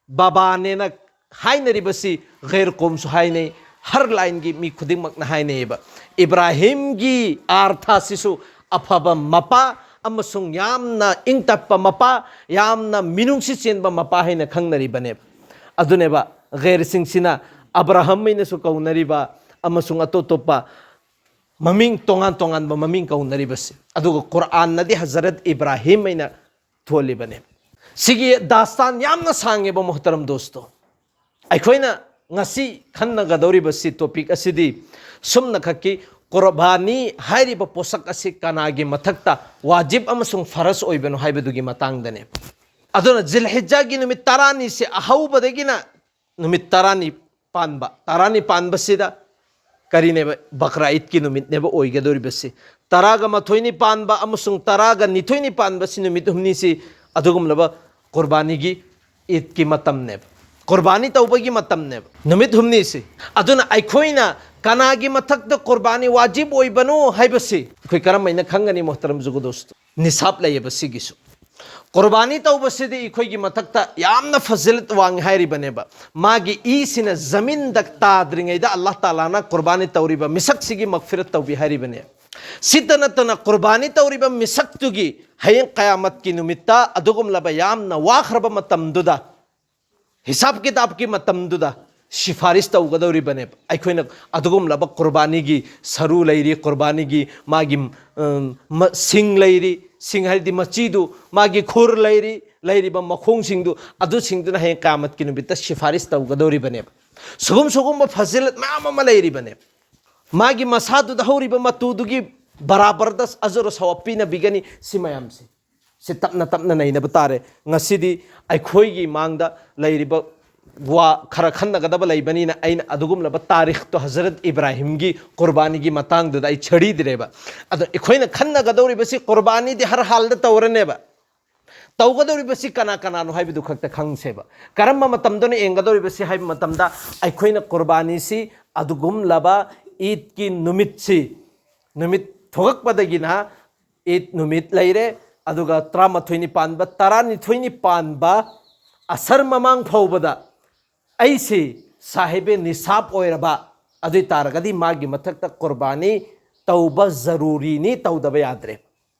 ꯕꯕꯥꯅꯦꯅ ꯍꯥꯏꯅꯔꯤꯕꯁꯤ ꯒꯩꯔ ꯀꯣꯝꯁꯨ ꯍꯥꯏꯅꯩ, ꯍꯔ ꯂꯥꯏꯟꯒꯤ ꯃꯤ ꯈꯨꯗꯤꯡꯃꯛꯅ ꯍꯥꯏꯅꯩꯌꯦꯕ꯫ ꯏꯕ꯭ꯔꯥꯍꯤꯝꯒꯤ ꯑꯥꯔꯊꯁꯤꯁꯨ ꯑꯐꯕ ꯃꯄꯥ ꯑꯃꯁꯨꯡ ꯌꯥꯝꯅ ꯏꯪ ꯇꯞꯄ ꯃꯄꯥ, ꯌꯥꯝꯅ ꯃꯤꯅꯨꯡꯁꯤ ꯆꯦꯟꯕ ꯃꯄꯥ ꯍꯥꯏꯅ ꯈꯪꯅꯔꯤꯕꯅꯦꯕ꯫ ꯑꯗꯨꯅꯦꯕ ꯒꯩꯔꯁꯤꯡꯁꯤꯅ ꯑꯕ꯭ꯔꯥꯍꯝ ꯍꯥꯏꯅꯁꯨ ꯀꯧꯅꯔꯤꯕ ꯑꯃꯁꯨꯡ ꯑꯇꯣꯞ ꯑꯇꯣꯞꯄ ꯃꯃꯤꯡ ꯇꯣꯉꯥꯟ ꯇꯣꯉꯥꯟꯕ ꯃꯃꯤꯡ ꯀꯧꯅꯔꯤꯕꯁꯦ, ꯑꯗꯨꯒ ꯀꯨꯔꯥꯟꯅꯗꯤ ꯍꯖꯔꯠ ꯏꯕ꯭ꯔꯥꯍꯤꯝ ꯍꯥꯏꯅ ꯊꯣꯜꯂꯤꯕꯅꯦ꯫ ꯁꯤꯒꯤ ꯗꯥꯁꯇꯥꯟ ꯌꯥꯝꯅ ꯁꯥꯡꯉꯦꯕ ꯃꯣꯍꯇꯔꯝ ꯗꯣꯁꯇꯣ꯫ ꯑꯩꯈꯣꯏꯅ ꯉꯁꯤ ꯈꯟꯅꯒꯗꯧꯔꯤꯕꯁꯤ, ꯇꯣꯄꯤꯛ ꯑꯁꯤꯗꯤ ꯁꯨꯝꯅꯈꯛꯀꯤ ꯀꯨꯔꯕꯥꯅꯤ ꯍꯥꯏꯔꯤꯕ ꯄꯣꯠꯁꯛ ꯑꯁꯤ ꯀꯅꯥꯒꯤ ꯃꯊꯛꯇ ꯋꯥꯖꯤꯕ ꯑꯃꯁꯨꯡ ꯐꯔꯁ ꯑꯣꯏꯕꯅꯣ ꯍꯥꯏꯕꯗꯨꯒꯤ ꯃꯇꯥꯡꯗꯅꯦ꯫ ꯑꯗꯨꯅ ꯖꯤꯜꯍꯤꯖꯥꯒꯤ ꯅꯨꯃꯤꯠ ꯇꯔꯥꯅꯤꯁꯦ ꯑꯍꯧꯕꯗꯒꯤꯅ ꯅꯨꯃꯤꯠ ꯇꯔꯥꯅꯤ ꯄꯥꯟꯕ, ꯇꯔꯥꯅꯤ ꯄꯥꯟꯕꯁꯤꯗ ꯀꯔꯤꯅꯦꯕ? ꯕꯀ꯭ꯔꯥ ꯏꯗꯀꯤ ꯅꯨꯃꯤꯠꯅꯦꯕ ꯑꯣꯏꯒꯗꯧꯔꯤꯕꯁꯤ꯫ ꯇꯔꯥꯒ ꯃꯥꯊꯣꯏꯅꯤ ꯄꯥꯟꯕ ꯑꯃꯁꯨꯡ ꯇꯔꯥꯒ ꯅꯤꯊꯣꯏꯅꯤ ꯄꯥꯟꯕꯁꯤ ꯅꯨꯃꯤꯠ ꯍꯨꯝꯅꯤꯁꯤ ꯑꯗꯨꯒꯨꯝꯂꯕ ꯀꯨꯔꯕꯥꯅꯤꯒꯤ ꯏꯗꯀꯤ ꯃꯇꯝꯅꯦꯕ, ꯀꯨꯔꯕꯥꯅꯤ ꯇꯧꯕꯒꯤ ꯃꯇꯝꯅꯦꯕ, ꯅꯨꯃꯤꯠ ꯍꯨꯝꯅꯤꯁꯤ꯫ ꯑꯗꯨꯅ ꯑꯩꯈꯣꯏꯅ ꯀꯅꯥꯒꯤ ꯃꯊꯛꯇ ꯀꯨꯔꯕꯥꯅꯤ ꯋꯥꯖꯤꯕ ꯑꯣꯏꯕꯅꯣ ꯍꯥꯏꯕꯁꯤ ꯑꯩꯈꯣꯏ ꯀꯔꯝ ꯍꯥꯏꯅ ꯈꯪꯒꯅꯤ, ꯃꯣꯍꯇꯔꯝ ꯖꯨꯒꯗꯣꯁꯇꯣ? ꯅꯤꯁꯥꯕ ꯂꯩꯌꯦꯕ ꯁꯤꯒꯤꯁꯨ꯫ ꯀꯨꯔꯕꯥꯅꯤ ꯇꯧꯕꯁꯤꯗꯤ ꯑꯩꯈꯣꯏꯒꯤ ꯃꯊꯛꯇ ꯌꯥꯝꯅ ꯐꯖꯤꯂꯠ ꯋꯥꯡꯉꯤ ꯍꯥꯏꯔꯤꯕꯅꯦꯕ꯫ ꯃꯥꯒꯤ ꯏꯁꯤꯅ ꯖꯃꯤꯟꯗ ꯇꯥꯗ꯭ꯔꯤꯉꯩꯗ ꯑꯜꯂꯥꯍ ꯇꯥꯂꯥꯅ ꯀꯨꯔꯕꯥꯅꯤ ꯇꯧꯔꯤꯕ ꯃꯤꯁꯛꯁꯤꯒꯤ ꯃꯒꯐꯤꯔꯠ ꯇꯧꯕꯤ ꯍꯥꯏꯔꯤꯕꯅꯦ꯫ ꯁꯤꯇ ꯅꯠꯇꯅ ꯀꯨꯔꯕꯥꯅꯤ ꯇꯧꯔꯤꯕ ꯃꯤꯁꯛꯇꯨꯒꯤ ꯍꯌꯦꯡ ꯀꯌꯥꯃꯠꯀꯤ ꯅꯨꯃꯤꯠꯇ ꯑꯗꯨꯒꯨꯝꯂꯕ ꯌꯥꯝꯅ ꯋꯥꯈ꯭ꯔꯕ ꯃꯇꯝꯗꯨꯗ, ꯍꯤꯁꯥꯕ ꯀꯤꯇꯥꯕꯀꯤ ꯃꯇꯝꯗꯨꯗ ꯁꯤꯐꯥꯔꯤꯁ ꯇꯧꯒꯗꯧꯔꯤꯕꯅꯦꯕ꯫ ꯑꯩꯈꯣꯏꯅ ꯑꯗꯨꯒꯨꯝꯂꯕ ꯀꯨꯔꯕꯥꯅꯤꯒꯤ ꯁꯔꯨ ꯂꯩꯔꯤ, ꯀꯨꯔꯕꯥꯅꯤꯒꯤ ꯃꯥꯒꯤ, ꯎꯝ, ꯃ-, ꯁꯤꯡ ꯂꯩꯔꯤ, ꯁꯤꯡ ꯍꯥꯏꯗꯤ ꯃꯆꯤꯗꯨ, ꯃꯥꯒꯤ ꯈꯨꯔ ꯂꯩꯔꯤ, ꯂꯩꯔꯤꯕ ꯃꯈꯣꯡꯁꯤꯡꯗꯨ, ꯑꯗꯨꯁꯤꯡꯗꯨꯅ ꯍꯌꯦꯡ ꯀꯌꯥꯃꯠꯀꯤ ꯅꯨꯃꯤꯠꯇ ꯁꯤꯐꯥꯔꯤꯁ ꯇꯧꯒꯗꯧꯔꯤꯕꯅꯦꯕ꯫ ꯁꯨꯒꯨꯝ ꯁꯨꯒꯨꯝꯕ ꯐꯖꯤꯂꯠ ꯃꯌꯥꯝ ꯑꯃ ꯂꯩꯔꯤꯕꯅꯦꯕ꯫ ꯃꯥꯒꯤ ꯃꯁꯥꯗꯨꯗ ꯍꯧꯔꯤꯕ ꯃꯇꯨꯗꯨꯒꯤ ꯕꯔꯥꯕꯔꯗ ꯑꯖꯔ ꯁꯋꯥꯕ ꯄꯤꯅꯕꯤꯒꯅꯤ꯫ ꯁꯤ ꯃꯌꯥꯝꯁꯦ, ꯁꯤ ꯇꯞꯅ ꯇꯞꯅ ꯅꯩꯅꯕ ꯇꯥꯔꯦ꯫ ꯉꯁꯤꯗꯤ ꯑꯩꯈꯣꯏꯒꯤ ꯃꯥꯡꯗ ꯂꯩꯔꯤꯕ ꯋꯥ ꯈꯔ ꯈꯟꯅꯒꯗꯕ ꯂꯩꯕꯅꯤꯅ ꯑꯩꯅ ꯑꯗꯨꯒꯨꯝꯂꯕ ꯇꯥꯔꯤꯈꯇꯣ, ꯍꯖꯔꯠ ꯏꯕ꯭ꯔꯥꯍꯤꯝꯒꯤ ꯀꯨꯔꯕꯥꯅꯤꯒꯤ ꯃꯇꯥꯡꯗꯨꯗ ꯑꯩ ꯁꯦꯔꯤꯗ꯭ꯔꯦꯕ꯫ ꯑꯗꯣ ꯑꯩꯈꯣꯏꯅ ꯈꯟꯅꯒꯗꯧꯔꯤꯕꯁꯤ ꯀꯨꯔꯕꯥꯅꯤꯗꯤ ꯍꯔ ꯍꯥꯜꯗ ꯇꯧꯔꯅꯦꯕ꯫ ꯇꯧꯒꯗꯧꯔꯤꯕꯁꯤ ꯀꯅꯥ ꯀꯅꯥꯅꯣ ꯍꯥꯏꯕꯗꯨ ꯈꯛꯇ ꯈꯪꯁꯦꯕ꯫ ꯀꯔꯝꯕ ꯃꯇꯝꯗꯅ ꯌꯦꯡꯒꯗꯧꯔꯤꯕꯁꯤ ꯍꯥꯏꯕ ꯃꯇꯝꯗ, ꯑꯩꯈꯣꯏꯅ ꯀꯨꯔꯕꯥꯅꯤꯁꯤ ꯑꯗꯨꯒꯨꯝꯂꯕ ꯏꯗꯀꯤ ꯅꯨꯃꯤꯠꯁꯤ, ꯅꯨꯃꯤꯠ ꯊꯣꯛꯂꯛꯄꯗꯒꯤꯅ ꯏꯗ ꯅꯨꯃꯤꯠ ꯂꯩꯔꯦ, ꯑꯗꯨꯒ ꯇꯔꯥꯃꯥꯊꯣꯏꯅꯤ ꯄꯥꯟꯕ, ꯇꯔꯥꯅꯤꯊꯣꯏꯅꯤ ꯄꯥꯟꯕ ꯑꯁꯔ ꯃꯃꯥꯡ ꯐꯥꯎꯕꯗ ꯑꯩꯁꯤ ꯁꯥꯍꯤꯕꯦ ꯅꯤꯁꯥꯕ ꯑꯣꯏꯔꯕ, ꯑꯗꯨ ꯑꯣꯏ ꯇꯥꯔꯒꯗꯤ ꯃꯥꯒꯤ ꯃꯊꯛꯇ ꯀꯨꯔꯕꯥꯅꯤ ꯇꯧꯕ ꯖꯔꯨꯔꯤꯅꯤ, ꯇꯧꯗꯕ ꯌꯥꯗ꯭ꯔꯦ꯫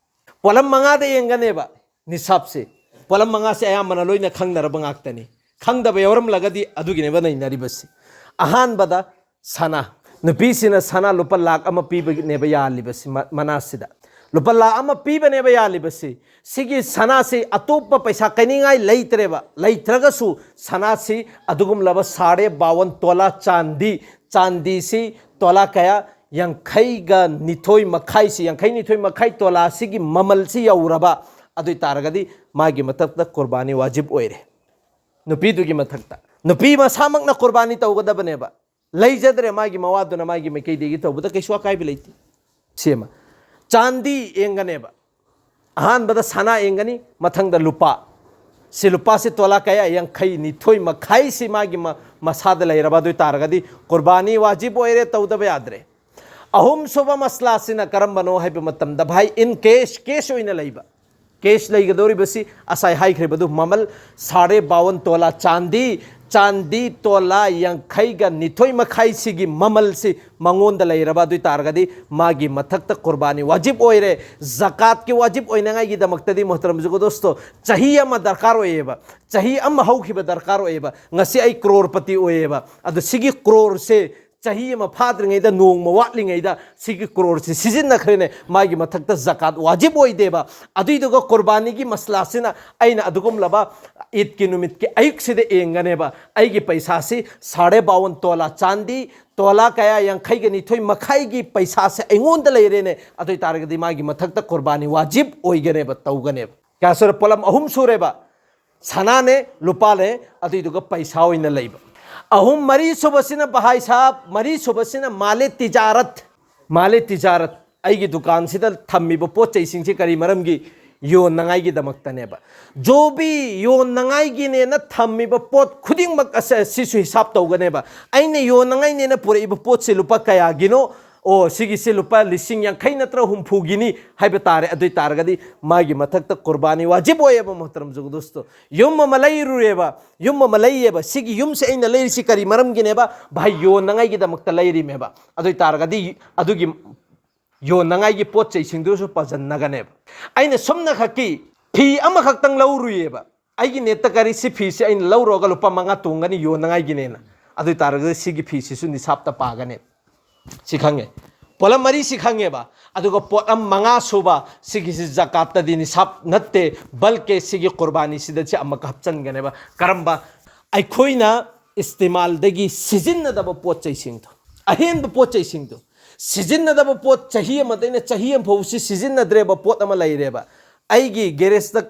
ꯄꯣꯠꯂꯝ ꯃꯉꯥꯗ ꯌꯦꯡꯒꯅꯦꯕ ꯅꯤꯁꯥꯕꯁꯦ꯫ ꯄꯣꯠꯂꯝ ꯃꯉꯥꯁꯦ ꯑꯌꯥꯝꯕꯅ ꯂꯣꯏꯅ ꯈꯪꯅꯔꯕ ꯉꯥꯛꯇꯅꯤ꯫ ꯈꯪꯗꯕ ꯌꯥꯎꯔꯝꯂꯒꯗꯤ ꯑꯗꯨꯒꯤꯅꯦꯕ ꯅꯩꯅꯔꯤꯕꯁꯤ꯫ ꯑꯍꯥꯟꯕꯗ ꯁꯅꯥ꯫ ꯅꯨꯄꯤꯁꯤꯅ ꯁꯅꯥ ꯂꯨꯄꯥ ꯂꯥꯛ ꯑꯃ ꯄꯤꯕꯅꯦꯕ ꯌꯥꯜꯂꯤꯕꯁꯤ, ꯃ-, ꯃꯅꯥꯁꯤꯗ ꯂꯨꯄꯥ ꯂꯥꯛ ꯑꯃ ꯄꯤꯕꯅꯦꯕ ꯌꯥꯜꯂꯤꯕꯁꯤ꯫ ꯁꯤꯒꯤ ꯁꯅꯥꯁꯤ ꯑꯇꯣꯞꯄ ꯄꯩꯁꯥ ꯀꯩꯅꯤꯡꯉꯥꯏ ꯂꯩꯇ꯭ꯔꯦꯕ, ꯂꯩꯇ꯭ꯔꯒꯁꯨ ꯁꯅꯥꯁꯤ ꯑꯗꯨꯒꯨꯝꯂꯕ ꯁꯥꯔꯦ ꯕꯥꯋꯟ ꯇꯣꯂꯥ ꯆꯥꯟꯗꯤ, ꯆꯥꯟꯗꯤꯁꯤ ꯇꯣꯂꯥ ꯀꯌꯥ? ꯌꯥꯡꯈꯩꯒ ꯅꯤꯊꯣꯏ ꯃꯈꯥꯏꯁꯤ, ꯌꯥꯡꯈꯩ ꯅꯤꯊꯣꯏ ꯃꯈꯥꯏ ꯇꯣꯂꯥꯁꯤꯒꯤ ꯃꯃꯜꯁꯤ ꯌꯧꯔꯕ, ꯑꯗꯨ ꯑꯣꯏ ꯇꯥꯔꯒꯗꯤ ꯃꯥꯒꯤ ꯃꯊꯛꯇ ꯀꯨꯔꯕꯥꯅꯤ ꯋꯥꯖꯤꯕ ꯑꯣꯏꯔꯦ꯫ ꯅꯨꯄꯤꯗꯨꯒꯤ ꯃꯊꯛꯇ, ꯅꯨꯄꯤ ꯃꯁꯥꯃꯛꯅ ꯀꯨꯔꯕꯥꯅꯤ ꯇꯧꯒꯗꯕꯅꯦꯕ꯫ ꯂꯩꯖꯗ꯭ꯔꯦ ꯃꯥꯒꯤ ꯃꯋꯥꯗꯨꯅ, ꯃꯥꯒꯤ ꯃꯥꯏꯀꯩꯗꯒꯤ ꯇꯧꯕꯗ ꯀꯩꯁꯨ ꯑꯀꯥꯏꯕ ꯂꯩꯇꯦ꯫ ꯁꯤ ꯑꯃ꯫ ꯆꯥꯟꯗꯤ ꯌꯦꯡꯒꯅꯦꯕ꯫ ꯑꯍꯥꯟꯕꯗ ꯁꯅꯥ ꯌꯦꯡꯒꯅꯤ, ꯃꯊꯪꯗ ꯂꯨꯄꯥ꯫ ꯁꯤ ꯂꯨꯄꯥꯁꯤ ꯇꯣꯂꯥ ꯀꯌꯥ? ꯌꯥꯡꯈꯩ ꯅꯤꯊꯣꯏ ꯃꯈꯥꯏꯁꯤ ꯃꯥꯒꯤ ꯃ-, ꯃꯁꯥꯗ ꯂꯩꯔꯕ ꯑꯗꯨ ꯑꯣꯏ ꯇꯥꯔꯒꯗꯤ ꯀꯨꯔꯕꯥꯅꯤ ꯋꯥꯖꯤꯕ ꯑꯣꯏꯔꯦ, ꯇꯧꯗꯕ ꯌꯥꯗ꯭ꯔꯦ꯫ ꯑꯍꯨꯝꯁꯨꯕ ꯃꯁꯂꯥꯁꯤꯅ ꯀꯔꯝꯕꯅꯣ ꯍꯥꯏꯕ ꯃꯇꯝꯗ, ꯚꯥꯏ, in cash, cash ꯑꯣꯏꯅ ꯂꯩꯕ꯫ Cash ꯂꯩꯒꯗꯧꯔꯤꯕꯁꯤ ꯉꯁꯥꯏ ꯍꯥꯏꯈ꯭ꯔꯤꯕꯗꯨ, ꯃꯃꯜ ꯁꯥꯔꯦ ꯕꯥꯋꯟ ꯇꯣꯂꯥ ꯆꯥꯟꯗꯤ, ꯆꯥꯟꯗꯤ ꯇꯣꯂꯥ ꯌꯥꯡꯈꯩꯒ ꯅꯤꯊꯣꯏ ꯃꯈꯥꯏꯁꯤꯒꯤ ꯃꯃꯜꯁꯤ ꯃꯉꯣꯟꯗ ꯂꯩꯔꯕ ꯑꯗꯨ ꯑꯣꯏ ꯇꯥꯔꯒꯗꯤ ꯃꯥꯒꯤ ꯃꯊꯛꯇ ꯀꯨꯔꯕꯥꯅꯤ ꯋꯥꯖꯤꯕ ꯑꯣꯏꯔꯦ꯫ ꯖꯀꯥꯠꯀꯤ ꯋꯥꯖꯤꯕ ꯑꯣꯏꯅꯉꯥꯏꯒꯤꯗꯃꯛꯇꯗꯤ, ꯃꯣꯍꯇꯔꯝ ꯖꯨꯒꯣ ꯗꯣꯁꯇꯣ, ꯆꯍꯤ ꯑꯃ ꯗꯔꯀꯥꯔ ꯑꯣꯏꯌꯦꯕ꯫ ꯆꯍꯤ ꯑꯃ ꯍꯧꯈꯤꯕ ꯗꯔꯀꯥꯔ ꯑꯣꯏꯌꯦꯕ꯫ ꯉꯁꯤ ꯑꯩ ꯀ꯭ꯔꯣꯔꯄꯇꯤ ꯑꯣꯏꯌꯦꯕ, ꯑꯗꯣ ꯁꯤꯒꯤ ꯀ꯭ꯔꯣꯔꯁꯦ ꯆꯍꯤ ꯑꯃ ꯐꯥꯗ꯭ꯔꯤꯉꯩꯗ, ꯅꯣꯡꯃ ꯋꯥꯠꯂꯤꯉꯩꯗ ꯁꯤꯒꯤ ꯀ꯭ꯔꯣꯔꯁꯤ ꯁꯤꯖꯤꯟꯅꯈ꯭ꯔꯦꯅꯦ, ꯃꯥꯒꯤ ꯃꯊꯛꯇ ꯖꯀꯥꯠ ꯋꯥꯖꯤꯕ ꯑꯣꯏꯗꯦꯕ꯫ ꯑꯗꯨꯏꯗꯨꯒ ꯀꯨꯔꯕꯥꯅꯤꯒꯤ ꯃꯁꯂꯥꯁꯤꯅ ꯑꯩꯅ ꯑꯗꯨꯒꯨꯝꯂꯕ ꯏꯗꯀꯤ ꯅꯨꯃꯤꯠꯀꯤ ꯑꯌꯨꯛꯁꯤꯗ ꯌꯦꯡꯒꯅꯦꯕ, ꯑꯩꯒꯤ ꯄꯩꯁꯥꯁꯤ ꯁꯥꯔꯦ ꯕꯥꯋꯟ ꯇꯣꯂꯥ ꯆꯥꯟꯗꯤ, ꯇꯣꯂꯥ ꯀꯌꯥ? ꯌꯥꯡꯈꯩꯒ ꯅꯤꯊꯣꯏ ꯃꯈꯥꯏꯒꯤ ꯄꯩꯁꯥꯁꯦ ꯑꯩꯉꯣꯟꯗ ꯂꯩꯔꯦꯅꯦ, ꯑꯗꯨ ꯑꯣꯏ ꯇꯥꯔꯒꯗꯤ ꯃꯥꯒꯤ ꯃꯊꯛꯇ ꯀꯨꯔꯕꯥꯅꯤ ꯋꯥꯖꯤꯕ ꯑꯣꯏꯒꯅꯦꯕ, ꯇꯧꯒꯅꯦꯕ꯫ ꯀꯌꯥ ꯁꯨꯔꯦ? ꯄꯣꯠꯂꯝ ꯑꯍꯨꯝ ꯁꯨꯔꯦꯕ꯫ ꯁꯅꯥꯅꯦ, ꯂꯨꯄꯥꯅꯦ, ꯑꯗꯨꯏꯗꯨꯒ ꯄꯩꯁꯥ ꯑꯣꯏꯅ ꯂꯩꯕ꯫ ꯑꯍꯨꯝ, ꯃꯔꯤ ꯁꯨꯕꯁꯤꯅ, ꯚꯥꯏ ꯁꯥꯍꯕ, ꯃꯔꯤ ꯁꯨꯕꯁꯤꯅ ꯃꯥꯂꯦ ꯇꯤꯖꯥꯔꯠ꯫ ꯃꯥꯂꯦ ꯇꯤꯖꯥꯔꯠ, ꯑꯩꯒꯤ ꯗꯨꯀꯥꯟꯁꯤꯗ ꯊꯝꯃꯤꯕ ꯄꯣꯠ ꯆꯩꯁꯤꯡꯁꯤ ꯀꯔꯤ ꯃꯔꯝꯒꯤ? ꯌꯣꯟꯅꯉꯥꯏꯒꯤꯗꯃꯛꯇꯅꯦꯕ꯫ ꯖꯣꯕꯤ, ꯌꯣꯟꯅꯉꯥꯏꯒꯤꯅꯦꯅ ꯊꯝꯃꯤꯕ ꯄꯣꯠ ꯈꯨꯗꯤꯡꯃꯛ ꯑꯁꯦ, ꯁꯤꯁꯨ ꯍꯤꯁꯥꯕ ꯇꯧꯒꯅꯦꯕ꯫ ꯑꯩꯅ ꯌꯣꯟꯅꯉꯥꯏꯅꯦꯅ ꯄꯨꯔꯛꯏꯕ ꯄꯣꯠꯁꯤ ꯂꯨꯄꯥ ꯀꯌꯥꯒꯤꯅꯣ? ꯑꯣ, ꯁꯤꯒꯤꯁꯤ ꯂꯨꯄꯥ ꯂꯤꯁꯤꯡ ꯌꯥꯡꯈꯩ ꯅꯠꯇ꯭ꯔ ꯍꯨꯝꯐꯨꯒꯤꯅꯤ ꯍꯥꯏꯕ ꯇꯥꯔꯦ꯫ ꯑꯗꯨ ꯑꯣꯏ ꯇꯥꯔꯒꯗꯤ ꯃꯥꯒꯤ ꯃꯊꯛꯇ ꯀꯨꯔꯕꯥꯅꯤ ꯋꯥꯖꯤꯕ ꯑꯣꯏꯌꯦꯕ, ꯃꯣꯍꯇꯔꯝ ꯖꯨꯒꯣ ꯗꯣꯁꯇꯣ꯫ ꯌꯨꯝ ꯑꯃ ꯂꯩꯔꯨꯔꯦꯕ, ꯌꯨꯝ ꯑꯃ ꯂꯩꯌꯦꯕ, ꯁꯤꯒꯤ ꯌꯨꯝꯁꯦ ꯑꯩꯅ ꯂꯩꯔꯤꯁꯤ ꯀꯔꯤ ꯃꯔꯝꯒꯤꯅꯦꯕ? ꯚꯥꯏ, ꯌꯣꯟꯅꯉꯥꯏꯒꯤꯗꯃꯛꯇ ꯂꯩꯔꯤꯃꯦꯕ꯫ ꯑꯗꯨ ꯑꯣꯏ ꯇꯥꯔꯒꯗꯤ ꯑꯗꯨꯒꯤ ꯌꯣꯟꯅꯉꯥꯏꯒꯤ ꯄꯣꯠ ꯆꯩꯁꯤꯡꯗꯨꯁꯨ ꯄꯥꯖꯟꯅꯒꯅꯦꯕ꯫ ꯑꯩꯅ ꯁꯨꯝꯅꯈꯛꯀꯤ ꯐꯤ ꯑꯃꯈꯛꯇꯪ ꯂꯧꯔꯨꯏꯌꯦꯕ, ꯑꯩꯒꯤ ꯅꯦꯠꯇ ꯀꯔꯤ, ꯁꯤ ꯐꯤꯁꯤ ꯑꯩꯅ ꯂꯧꯔꯨꯔꯒ ꯂꯨꯄꯥ ꯃꯉꯥ ꯇꯣꯡꯒꯅꯤ ꯌꯣꯟꯅꯉꯥꯏꯒꯤꯅꯦꯅ꯫ ꯑꯗꯨ ꯑꯣꯏ ꯇꯥꯔꯒꯗꯤ ꯁꯤꯒꯤ ꯐꯤꯁꯤꯁꯨ ꯅꯤꯁꯥꯞꯇ ꯄꯥꯒꯅꯦꯕ꯫ ꯁꯤ ꯈꯪꯉꯦ꯫ ꯄꯣꯠꯂꯝ ꯃꯔꯤꯁꯤ ꯈꯪꯉꯦꯕ꯫ ꯑꯗꯨꯒ ꯄꯣꯠꯂꯝ ꯃꯉꯥ ꯁꯨꯕ ꯁꯤꯒꯤꯁꯤ ꯖꯀꯥꯠꯇꯗꯤ ꯅꯤꯁꯥꯞ ꯅꯠꯇꯦ, ꯕꯜꯀꯦ ꯁꯤꯒꯤ ꯀꯨꯔꯕꯥꯅꯤꯁꯤꯗ ꯁꯤ ꯑꯃꯨꯛꯀ ꯍꯥꯞꯆꯤꯟꯒꯅꯦꯕ꯫ ꯀꯔꯝꯕ? ꯑꯩꯈꯣꯏꯅ ꯏꯁꯇꯤꯃꯥꯜꯗꯒꯤ ꯁꯤꯖꯤꯟꯅꯗꯕ ꯄꯣꯠ ꯆꯩꯁꯤꯡꯗꯣ, ꯑꯍꯦꯟꯕ ꯄꯣꯠ ꯆꯩꯁꯤꯡꯗꯣ, ꯁꯤꯖꯤꯟꯅꯗꯕ ꯄꯣꯠ, ꯆꯍꯤ ꯑꯃꯗꯩꯅ ꯆꯍꯤ ꯑꯃ ꯐꯥꯎꯕꯁꯤ ꯁꯤꯖꯤꯟꯅꯗ꯭ꯔꯦꯕ ꯄꯣꯠ ꯑꯃ ꯂꯩꯔꯦꯕ꯫ ꯑꯩꯒꯤ ꯒꯦꯔꯦꯖꯇ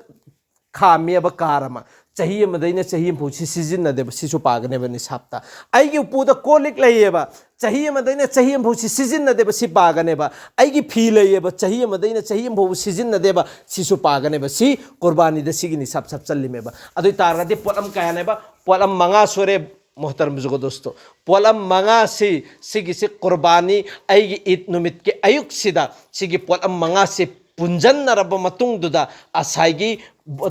ꯈꯥꯝꯃꯦꯕ ꯀꯥꯔ ꯑꯃ, ꯆꯍꯤ ꯑꯃꯗꯩꯅ ꯆꯍꯤ ꯑꯃ ꯐꯥꯎ ꯁꯤ ꯁꯤꯖꯤꯟꯅꯗꯦꯕ, ꯁꯤꯁꯨ ꯄꯥꯒꯅꯦꯕ ꯅꯤꯁꯥꯞꯇ꯫ ꯑꯩꯒꯤ ꯎꯄꯨꯗ ꯀꯣꯜ ꯂꯤꯛ ꯂꯩꯌꯦꯕ, ꯆꯍꯤ ꯑꯃꯗꯩꯅ ꯆꯍꯤ ꯑꯃ ꯐꯥꯎ ꯁꯤ ꯁꯤꯖꯤꯟꯅꯗꯦꯕ, ꯁꯤ ꯄꯥꯒꯅꯦꯕ꯫ ꯑꯩꯒꯤ ꯐꯤ ꯂꯩꯌꯦꯕ, ꯆꯍꯤ ꯑꯃꯗꯩꯅ ꯆꯍꯤ ꯑꯃ ꯐꯥꯎꯕ ꯁꯤꯖꯤꯟꯅꯗꯦꯕ, ꯁꯤꯁꯨ ꯄꯥꯒꯅꯦꯕ꯫ ꯁꯤ ꯀꯨꯔꯕꯥꯅꯤꯗ ꯁꯤꯒꯤ ꯅꯤꯁꯥꯞ ꯍꯥꯞꯆꯜꯂꯤꯃꯦꯕ꯫ ꯑꯗꯨ ꯑꯣꯏ ꯇꯥꯔꯒꯗꯤ ꯄꯣꯠꯂꯝ ꯀꯌꯥꯅꯦꯕ? ꯄꯣꯠꯂꯝ ꯃꯉꯥ ꯁꯨꯔꯦ, ꯃꯣꯍꯇꯔꯝ ꯖꯨꯒꯣ ꯗꯣꯁꯇꯣ꯫ ꯄꯣꯠꯂꯝ ꯃꯉꯥꯁꯤ, ꯁꯤꯒꯤꯁꯤ ꯀꯨꯔꯕꯥꯅꯤ, ꯑꯩꯒꯤ ꯏꯗ ꯅꯨꯃꯤꯠꯀꯤ ꯑꯌꯨꯛꯁꯤꯗ ꯁꯤꯒꯤ ꯄꯣꯠꯂꯝ ꯃꯉꯥꯁꯤ ꯄꯨꯟꯖꯟꯅꯔꯕ ꯃꯇꯨꯡꯗꯨꯗ ꯉꯁꯥꯏꯒꯤ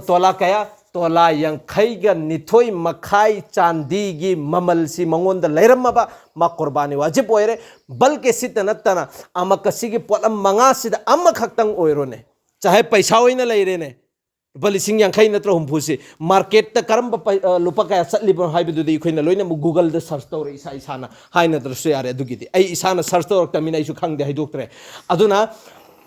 ꯇꯣꯂꯥ ꯀꯌꯥ? ꯇꯣꯂꯥ ꯌꯥꯡꯈꯩꯒ ꯅꯤꯊꯣꯏ ꯃꯈꯥꯏ ꯆꯥꯟꯗꯤꯒꯤ ꯃꯃꯜꯁꯤ ꯃꯉꯣꯟꯗ ꯂꯩꯔꯝꯃꯕ, ꯃꯥ ꯀꯨꯔꯕꯥꯅꯤ ꯋꯥꯖꯤꯕ ꯑꯣꯏꯔꯦ꯫ ꯕꯜꯀꯦ ꯁꯤꯠꯇ ꯅꯠꯇꯅ ꯑꯃꯛꯀ ꯁꯤꯒꯤ ꯄꯣꯠꯂꯝ ꯃꯉꯥꯁꯤꯗ ꯑꯃꯈꯛꯇꯪ ꯑꯣꯏꯔꯣꯅꯦ, ꯆꯥꯍꯦ ꯄꯩꯁꯥ ꯑꯣꯏꯅ ꯂꯩꯔꯦꯅꯦ, ꯂꯨꯄꯥ ꯂꯤꯁꯤꯡ ꯌꯥꯡꯈꯩ ꯅꯠꯇ꯭ꯔ ꯍꯨꯝꯐꯨꯁꯤ ꯃꯥꯔꯀꯦꯠꯇ ꯀꯔꯝꯕ ꯄꯩ-, ꯑ, ꯂꯨꯄꯥ ꯀꯌꯥ ꯆꯠꯂꯤꯕꯅꯣ ꯍꯥꯏꯕꯗꯨꯗꯤ ꯑꯩꯈꯣꯏꯅ ꯂꯣꯏꯅꯃꯛ Google-ꯗ search ꯇꯧꯔꯦ, ꯏꯁꯥ ꯏꯁꯥꯅ ꯍꯥꯏꯅꯗ꯭ꯔꯁꯨ ꯌꯥꯔꯦ꯫ ꯑꯗꯨꯒꯤꯗꯤ ꯑꯩ ꯏꯁꯥꯅ search ꯇꯧꯔꯛꯇꯕꯅꯤꯅ ꯑꯩꯁꯨ ꯈꯪꯗꯦ, ꯍꯥꯏꯗꯣꯛꯇ꯭ꯔꯦ꯫ ꯑꯗꯨꯅ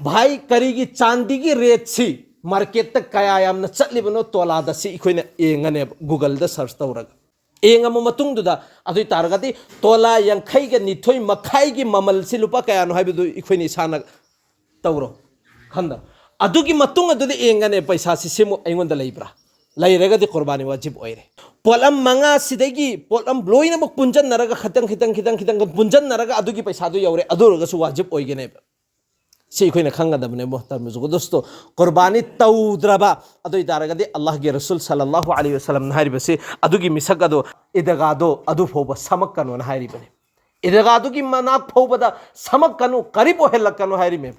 ꯚꯥꯏ, ꯀꯔꯤꯒꯤ ꯆꯥꯟꯗꯤꯒꯤ ꯔꯦꯠꯁꯤ ꯃꯥꯔꯀꯦꯠꯇ ꯀꯌꯥ ꯌꯥꯝꯅ ꯆꯠꯂꯤꯕꯅꯣ ꯇꯣꯂꯥꯗ, ꯁꯤ ꯑꯩꯈꯣꯏꯅ ꯌꯦꯡꯉꯅꯦꯕ Google-ꯗ search ꯇꯧꯔꯒ꯫ ꯌꯦꯡꯉꯕ ꯃꯇꯨꯡꯗꯨꯗ, ꯑꯗꯨ ꯑꯣꯏ ꯇꯥꯔꯒꯗꯤ ꯇꯣꯂꯥ ꯌꯥꯡꯈꯩꯒ ꯅꯤꯊꯣꯏ ꯃꯈꯥꯏꯒꯤ ꯃꯃꯜꯁꯤ ꯂꯨꯄꯥ ꯀꯌꯥꯅꯣ ꯍꯥꯏꯕꯗꯨ ꯑꯩꯈꯣꯏꯅ ꯏꯁꯥꯅ ꯇꯧꯔꯣ, ꯈꯟꯗ꯫ ꯑꯗꯨꯒꯤ ꯃꯇꯨꯡ ꯑꯗꯨꯗ ꯌꯦꯡꯒꯅꯦ ꯄꯩꯁꯥꯁꯤ ꯁꯤꯃꯨꯛ ꯑꯩꯉꯣꯟꯗ ꯂꯩꯕ꯭ꯔꯥ? ꯂꯩꯔꯒꯗꯤ ꯀꯨꯔꯕꯥꯅꯤ ꯋꯥꯖꯤꯕ ꯑꯣꯏꯔꯦ꯫ ꯄꯣꯠꯂꯝ ꯃꯉꯥꯁꯤꯗꯒꯤ ꯄꯣꯠꯂꯝ ꯂꯣꯏꯅꯃꯛ ꯄꯨꯟꯖꯟꯅꯔꯒ ꯈꯤꯇꯪ, ꯈꯤꯇꯪ, ꯈꯤꯇꯪ, ꯈꯤꯇꯪ ꯄꯨꯟꯖꯟꯅꯔꯒ ꯑꯗꯨꯒꯤ ꯄꯩꯁꯥꯗꯨ ꯌꯧꯔꯦ, ꯑꯗꯨ ꯑꯣꯏꯔꯒꯁꯨ ꯋꯥꯖꯤꯕ ꯑꯣꯏꯒꯅꯦꯕ꯫ ꯁꯤ ꯑꯩꯈꯣꯏꯅ ꯈꯪꯒꯗꯕꯅꯦ, ꯃꯣꯍꯇꯔꯝ ꯖꯨꯒꯣ ꯗꯣꯁꯇꯣ꯫ ꯀꯨꯔꯕꯥꯅꯤ ꯇꯧꯗ꯭ꯔꯕ, ꯑꯗꯨ ꯑꯣꯏ ꯇꯥꯔꯒꯗꯤ ꯑꯜꯂꯥꯍꯒꯤ ꯔꯁꯨꯜ ꯁꯜꯂꯜꯂꯥꯍꯨ ꯑꯂꯩꯍꯤ ꯋꯁꯜꯂꯝꯅ ꯍꯥꯏꯔꯤꯕꯁꯤ, ꯑꯗꯨꯒꯤ ꯃꯤꯁꯛ ꯑꯗꯣ, ꯏꯗꯒꯥꯗꯣ ꯑꯗꯨ ꯐꯥꯎꯕ ꯁꯃꯛꯀꯅꯣꯅ ꯍꯥꯏꯔꯤꯕꯅꯤ꯫ ꯏꯗꯒꯥꯗꯨꯒꯤ ꯃꯅꯥꯛ ꯐꯥꯎꯕꯗ ꯁꯃꯛꯀꯅꯨ, ꯀꯔꯤꯕ ꯑꯣꯏꯍꯜꯂꯛꯀꯅꯨ ꯍꯥꯏꯔꯤꯃꯦꯕ꯫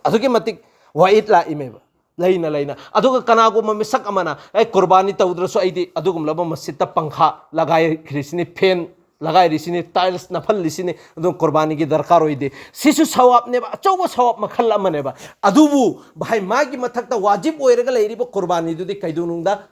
ꯑꯗꯨꯛꯀꯤ ꯃꯇꯤꯛ ꯋꯥꯏꯠ ꯂꯥꯛꯏꯃꯦꯕ꯫ ꯂꯩꯅ ꯂꯩꯅ꯫ ꯑꯗꯨꯒ ꯀꯅꯥꯒꯨꯝꯕ ꯃꯤꯁꯛ ꯑꯃꯅ, "ꯑꯦ, ꯀꯨꯔꯕꯥꯅꯤ ꯇꯧꯗ꯭ꯔꯁꯨ ꯑꯩꯗꯤ ꯑꯗꯨꯒꯨꯝꯂꯕ ꯃꯁꯖꯤꯠꯇ ꯄꯪꯈꯥ ꯂꯒꯥꯏꯈ꯭ꯔꯤꯁꯤꯅꯤ, ꯐꯦꯟ ꯂꯒꯥꯏꯔꯤꯁꯤꯅꯤ, ꯇꯥꯏꯜꯁ ꯅꯞꯍꯜꯂꯤꯁꯤꯅꯤ, ꯑꯗꯨꯝ ꯀꯨꯔꯕꯥꯅꯤꯒꯤ ꯗꯔꯀꯥꯔ ꯑꯣꯏꯗꯦ"꯫ ꯁꯤꯁꯨ ꯁꯋꯥꯕꯅꯦꯕ, ꯑꯆꯧꯕ ꯁꯋꯥꯕ ꯃꯈꯜ ꯑꯃꯅꯦꯕ꯫ ꯑꯗꯨꯕꯨ ꯚꯥꯏ, ꯃꯥꯒꯤ ꯃꯊꯛꯇ ꯋꯥꯖꯤꯕ ꯑꯣꯏꯔꯒ ꯂꯩꯔꯤꯕ ꯀꯨꯔꯕꯥꯅꯤꯗꯨꯗꯤ ꯀꯩꯗꯧꯅꯨꯡꯗ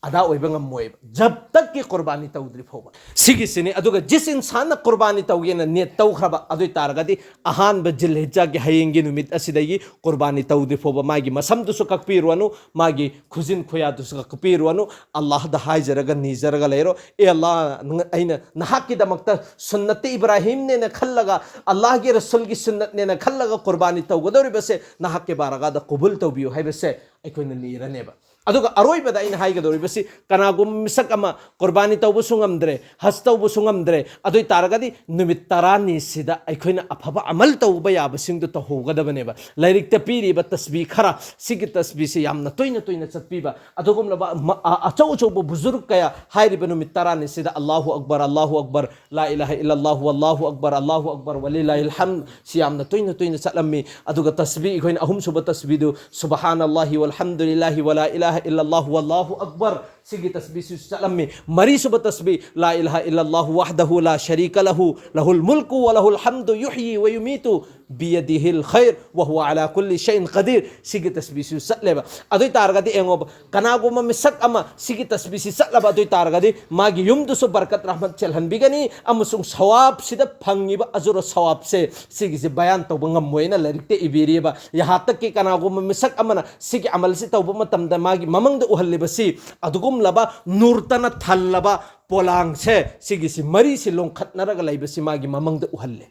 ꯑꯗꯥ ꯑꯣꯏꯕ ꯉꯝꯃꯣꯏꯕ, ꯖꯕ ꯇꯛꯀꯤ ꯀꯨꯔꯕꯥꯅꯤ ꯇꯧꯗ꯭ꯔꯤ ꯐꯥꯎꯕ꯫ ꯁꯤꯒꯤꯁꯤꯅꯤ꯫ ꯑꯗꯨꯒ ꯖꯤꯁ ꯏꯟꯁꯥꯟꯅ ꯀꯨꯔꯕꯥꯅꯤ ꯇꯧꯒꯦꯅ ꯅꯤꯌꯠ ꯇꯧꯈ꯭ꯔꯕ, ꯑꯗꯨ ꯑꯣꯏ ꯇꯥꯔꯒꯗꯤ ꯑꯍꯥꯟꯕ ꯖꯤꯜꯍꯤꯖꯥꯒꯤ ꯍꯌꯦꯡꯒꯤ ꯅꯨꯃꯤꯠ ꯑꯁꯤꯗꯒꯤ ꯀꯨꯔꯕꯥꯅꯤ ꯇꯧꯗ꯭ꯔꯤ ꯐꯥꯎꯕ ꯃꯥꯒꯤ ꯃꯁꯝꯗꯨꯁꯨ ꯀꯛꯄꯤꯔꯨꯔꯅꯨ, ꯃꯥꯒꯤ ꯈꯨꯖꯤꯟ ꯈꯨꯌꯥꯗꯨꯁꯨ ꯀꯛꯄꯤꯔꯨꯔꯅꯨ꯫ ꯑꯜꯂꯥꯍꯗ ꯍꯥꯏꯖꯔꯒ ꯅꯤꯖꯔꯒ ꯂꯩꯔꯣ, "ꯑꯦ ꯑꯜꯂꯥꯍ, ꯅꯪ-, ꯑꯩꯅ ꯅꯍꯥꯛꯀꯤꯗꯃꯛꯇ ꯁꯨꯟꯅꯠꯇꯤ ꯏꯕ꯭ꯔꯥꯍꯤꯝꯅꯦꯅ ꯈꯜꯂꯒ, ꯑꯜꯂꯥꯍꯒꯤ ꯔꯁꯨꯜꯒꯤ ꯁꯨꯟꯅꯠꯅꯦꯅ ꯈꯜꯂꯒ ꯀꯨꯔꯕꯥꯅꯤ ꯇꯧꯒꯗꯧꯔꯤꯕꯁꯦ ꯅꯍꯥꯛꯀꯤ ꯕꯥꯔꯒꯥꯗ ꯀꯨꯕꯨꯜ ꯇꯧꯕꯤꯌꯨ" ꯍꯥꯏꯕꯁꯦ ꯑꯩꯈꯣꯏꯅ ꯅꯤꯔꯅꯦꯕ꯫ ꯑꯗꯨꯒ ꯑꯔꯣꯏꯕꯗ ꯑꯩꯅ ꯍꯥꯏꯒꯗꯧꯔꯤꯕꯁꯤ, ꯀꯅꯥꯒꯨꯝꯕ ꯃꯤꯁꯛ ꯑꯃ ꯀꯨꯔꯕꯥꯅꯤ ꯇꯧꯕꯁꯨ ꯉꯝꯗ꯭ꯔꯦ, ꯍꯖ ꯇꯧꯕꯁꯨ ꯉꯝꯗ꯭ꯔꯦ, ꯑꯗꯨ ꯑꯣꯏ ꯇꯥꯔꯒꯗꯤ ꯅꯨꯃꯤꯠ ꯇꯔꯥꯅꯤꯁꯤꯗ ꯑꯩꯈꯣꯏꯅ ꯑꯐꯕ ꯑꯃꯜ ꯇꯧꯕ ꯌꯥꯕꯁꯤꯡꯗꯨ ꯇꯧꯍꯧꯒꯗꯕꯅꯦꯕ꯫ ꯂꯥꯏꯔꯤꯛꯇ ꯄꯤꯔꯤꯕ ꯇꯁꯕꯤ ꯈꯔ, ꯁꯤꯒꯤ ꯇꯁꯕꯤꯁꯤ ꯌꯥꯝꯅ ꯇꯣꯏꯅ ꯇꯣꯏꯅ ꯆꯠꯄꯤꯕ, ꯑꯗꯨꯒꯨꯝꯂꯕ ꯃ-, ꯑ-, ꯑꯆꯧ ꯑꯆꯧꯕ ꯕꯨꯖꯨꯔꯒ ꯀꯌꯥ ꯍꯥꯏꯔꯤꯕ ꯅꯨꯃꯤꯠ ꯇꯔꯥꯅꯤꯁꯤꯗ "ꯑꯜꯂꯥꯍꯨ ꯑꯛꯕꯔ, ꯑꯜꯂꯥꯍꯨ ꯑꯛꯕꯔ, ꯂꯥ ꯏꯂꯥꯍ ꯏꯜꯂꯜꯂꯥꯍꯨ ꯋꯜꯂꯥꯍꯨ ꯑꯛꯕꯔ, ꯑꯜꯂꯥꯍꯨ ꯑꯛꯕꯔ ꯋꯂꯤꯜꯂꯥꯍꯤꯜ ꯍꯝꯗ", ꯁꯤ ꯌꯥꯝꯅ ꯇꯣꯏꯅ ꯇꯣꯏꯅ ꯆꯠꯂꯝꯃꯤ꯫ ꯑꯗꯨꯒ ꯇꯁꯕꯤ ꯑꯩꯈꯣꯏꯅ ꯑꯍꯨꯝꯁꯨꯕ ꯇꯁꯕꯤꯗꯨ "ꯁꯨꯕꯍꯥꯅꯜꯂꯥꯍꯤ ꯋꯜꯍꯝꯗꯨꯂꯤꯜꯂꯥꯍꯤ ꯋꯂꯥ ꯏꯂꯥꯍ ꯏꯜꯂꯜꯂꯥꯍꯨ ꯋꯜꯂꯥꯍꯨ ꯑꯛꯕꯔ", ꯁꯤꯒꯤ ꯇꯁꯕꯤꯁꯨ ꯆꯠꯂꯝꯃꯤ꯫ ꯃꯔꯤꯁꯨꯕ ꯇꯁꯕꯤ "ꯂꯥ ꯏꯂꯥꯍ ꯏꯜꯂꯜꯂꯥꯍꯨ ꯋꯍꯗꯍꯨ ꯂꯥ ꯁꯔꯤꯀ ꯂꯍꯨ, ꯂꯍꯨꯜ ꯃꯨꯜꯀꯨ ꯋ ꯂꯍꯨꯜ ꯍꯝꯗꯨ ꯌꯨꯍꯌꯤ ꯋ ꯌꯨꯃꯤꯇꯨ ꯕꯤꯌꯗꯤꯍꯤꯜ ꯈꯩꯔ ꯋ ꯍꯨꯋ ꯑꯂꯥ ꯀꯨꯜꯂꯤ ꯁꯩꯏꯟ ꯀꯗꯤꯔ", ꯁꯤꯒꯤ ꯇꯁꯕꯤꯁꯨ ꯆꯠꯂꯦꯕ꯫ ꯑꯗꯨ ꯑꯣꯏ ꯇꯥꯔꯒꯗꯤ ꯌꯦꯡꯉꯣꯕ, ꯀꯅꯥꯒꯨꯝꯕ ꯃꯤꯁꯛ ꯑꯃ ꯁꯤꯒꯤ ꯇꯁꯕꯤꯁꯤ ꯆꯠꯂꯕ ꯑꯗꯨ ꯑꯣꯏ ꯇꯥꯔꯒꯗꯤ ꯃꯥꯒꯤ ꯌꯨꯝꯗꯨꯁꯨ ꯕꯔꯀꯠ ꯔꯍꯃꯠ ꯆꯦꯜꯍꯟꯕꯤꯒꯅꯤ, ꯑꯃꯁꯨꯡ ꯁꯋꯥꯕꯁꯤꯗ ꯐꯪꯉꯤꯕ ꯑꯖꯨꯔ ꯁꯋꯥꯕꯁꯦ ꯁꯤꯒꯤꯁꯤ ꯕꯌꯥꯟ ꯇꯧꯕ ꯉꯝꯃꯣꯏꯅ ꯂꯥꯏꯔꯤꯛꯇ ꯏꯕꯤꯔꯤꯕ꯫ ꯌꯍꯥ ꯇꯛꯀꯤ ꯀꯅꯥꯒꯨꯝꯕ ꯃꯤꯁꯛ ꯑꯃꯅ ꯁꯤꯒꯤ ꯑꯃꯜꯁꯤ ꯇꯧꯕ ꯃꯇꯝꯗ ꯃꯥꯒꯤ ꯃꯃꯪꯗ ꯎꯍꯜꯂꯤꯕꯁꯤ ꯑꯗꯨꯒꯨꯝꯂꯕ ꯅꯨꯔꯇꯅ ꯊꯜꯂꯕ ꯄꯣꯂꯥꯡꯁꯦ, ꯁꯤꯒꯤꯁꯤ ꯃꯔꯤꯁꯤ ꯂꯣꯡꯈꯠꯅꯔꯒ ꯂꯩꯕꯁꯤ ꯃꯥꯒꯤ ꯃꯃꯪꯗ ꯎꯍꯜꯂꯦ꯫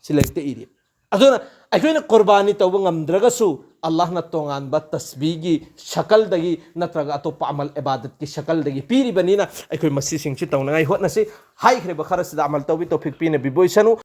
ꯁꯤ ꯂꯥꯏꯔꯤꯛꯇ ꯏꯔꯤ꯫ ꯑꯗꯨꯅ ꯑꯩꯈꯣꯏꯅ ꯀꯨꯔꯕꯥꯅꯤ ꯇꯧꯕ ꯉꯝꯗ꯭ꯔꯒꯁꯨ, ꯑꯜꯂꯥꯍꯅ ꯇꯣꯉꯥꯟꯕ ꯇꯁꯕꯤꯒꯤ ꯁꯀꯜꯗꯒꯤ ꯅꯠꯇ꯭ꯔꯒ ꯑꯇꯣꯞꯄ ꯑꯃꯜ ꯏꯕꯥꯗꯠꯀꯤ ꯁꯀꯜꯗꯒꯤ ꯄꯤꯔꯤꯕꯅꯤꯅ, ꯑꯩꯈꯣꯏ ꯃꯁꯤꯁꯤꯡꯁꯤ ꯇꯧꯅꯉꯥꯏ ꯍꯣꯠꯅꯁꯤ꯫ ꯍꯥꯏꯈ꯭ꯔꯤꯕ ꯈꯔꯁꯤꯗ ꯑꯃꯜ ꯇꯧꯕꯤ ꯇꯧꯐꯤꯛ ꯄꯤꯅꯕꯤꯕ ꯑꯣꯏꯁꯅꯨ꯫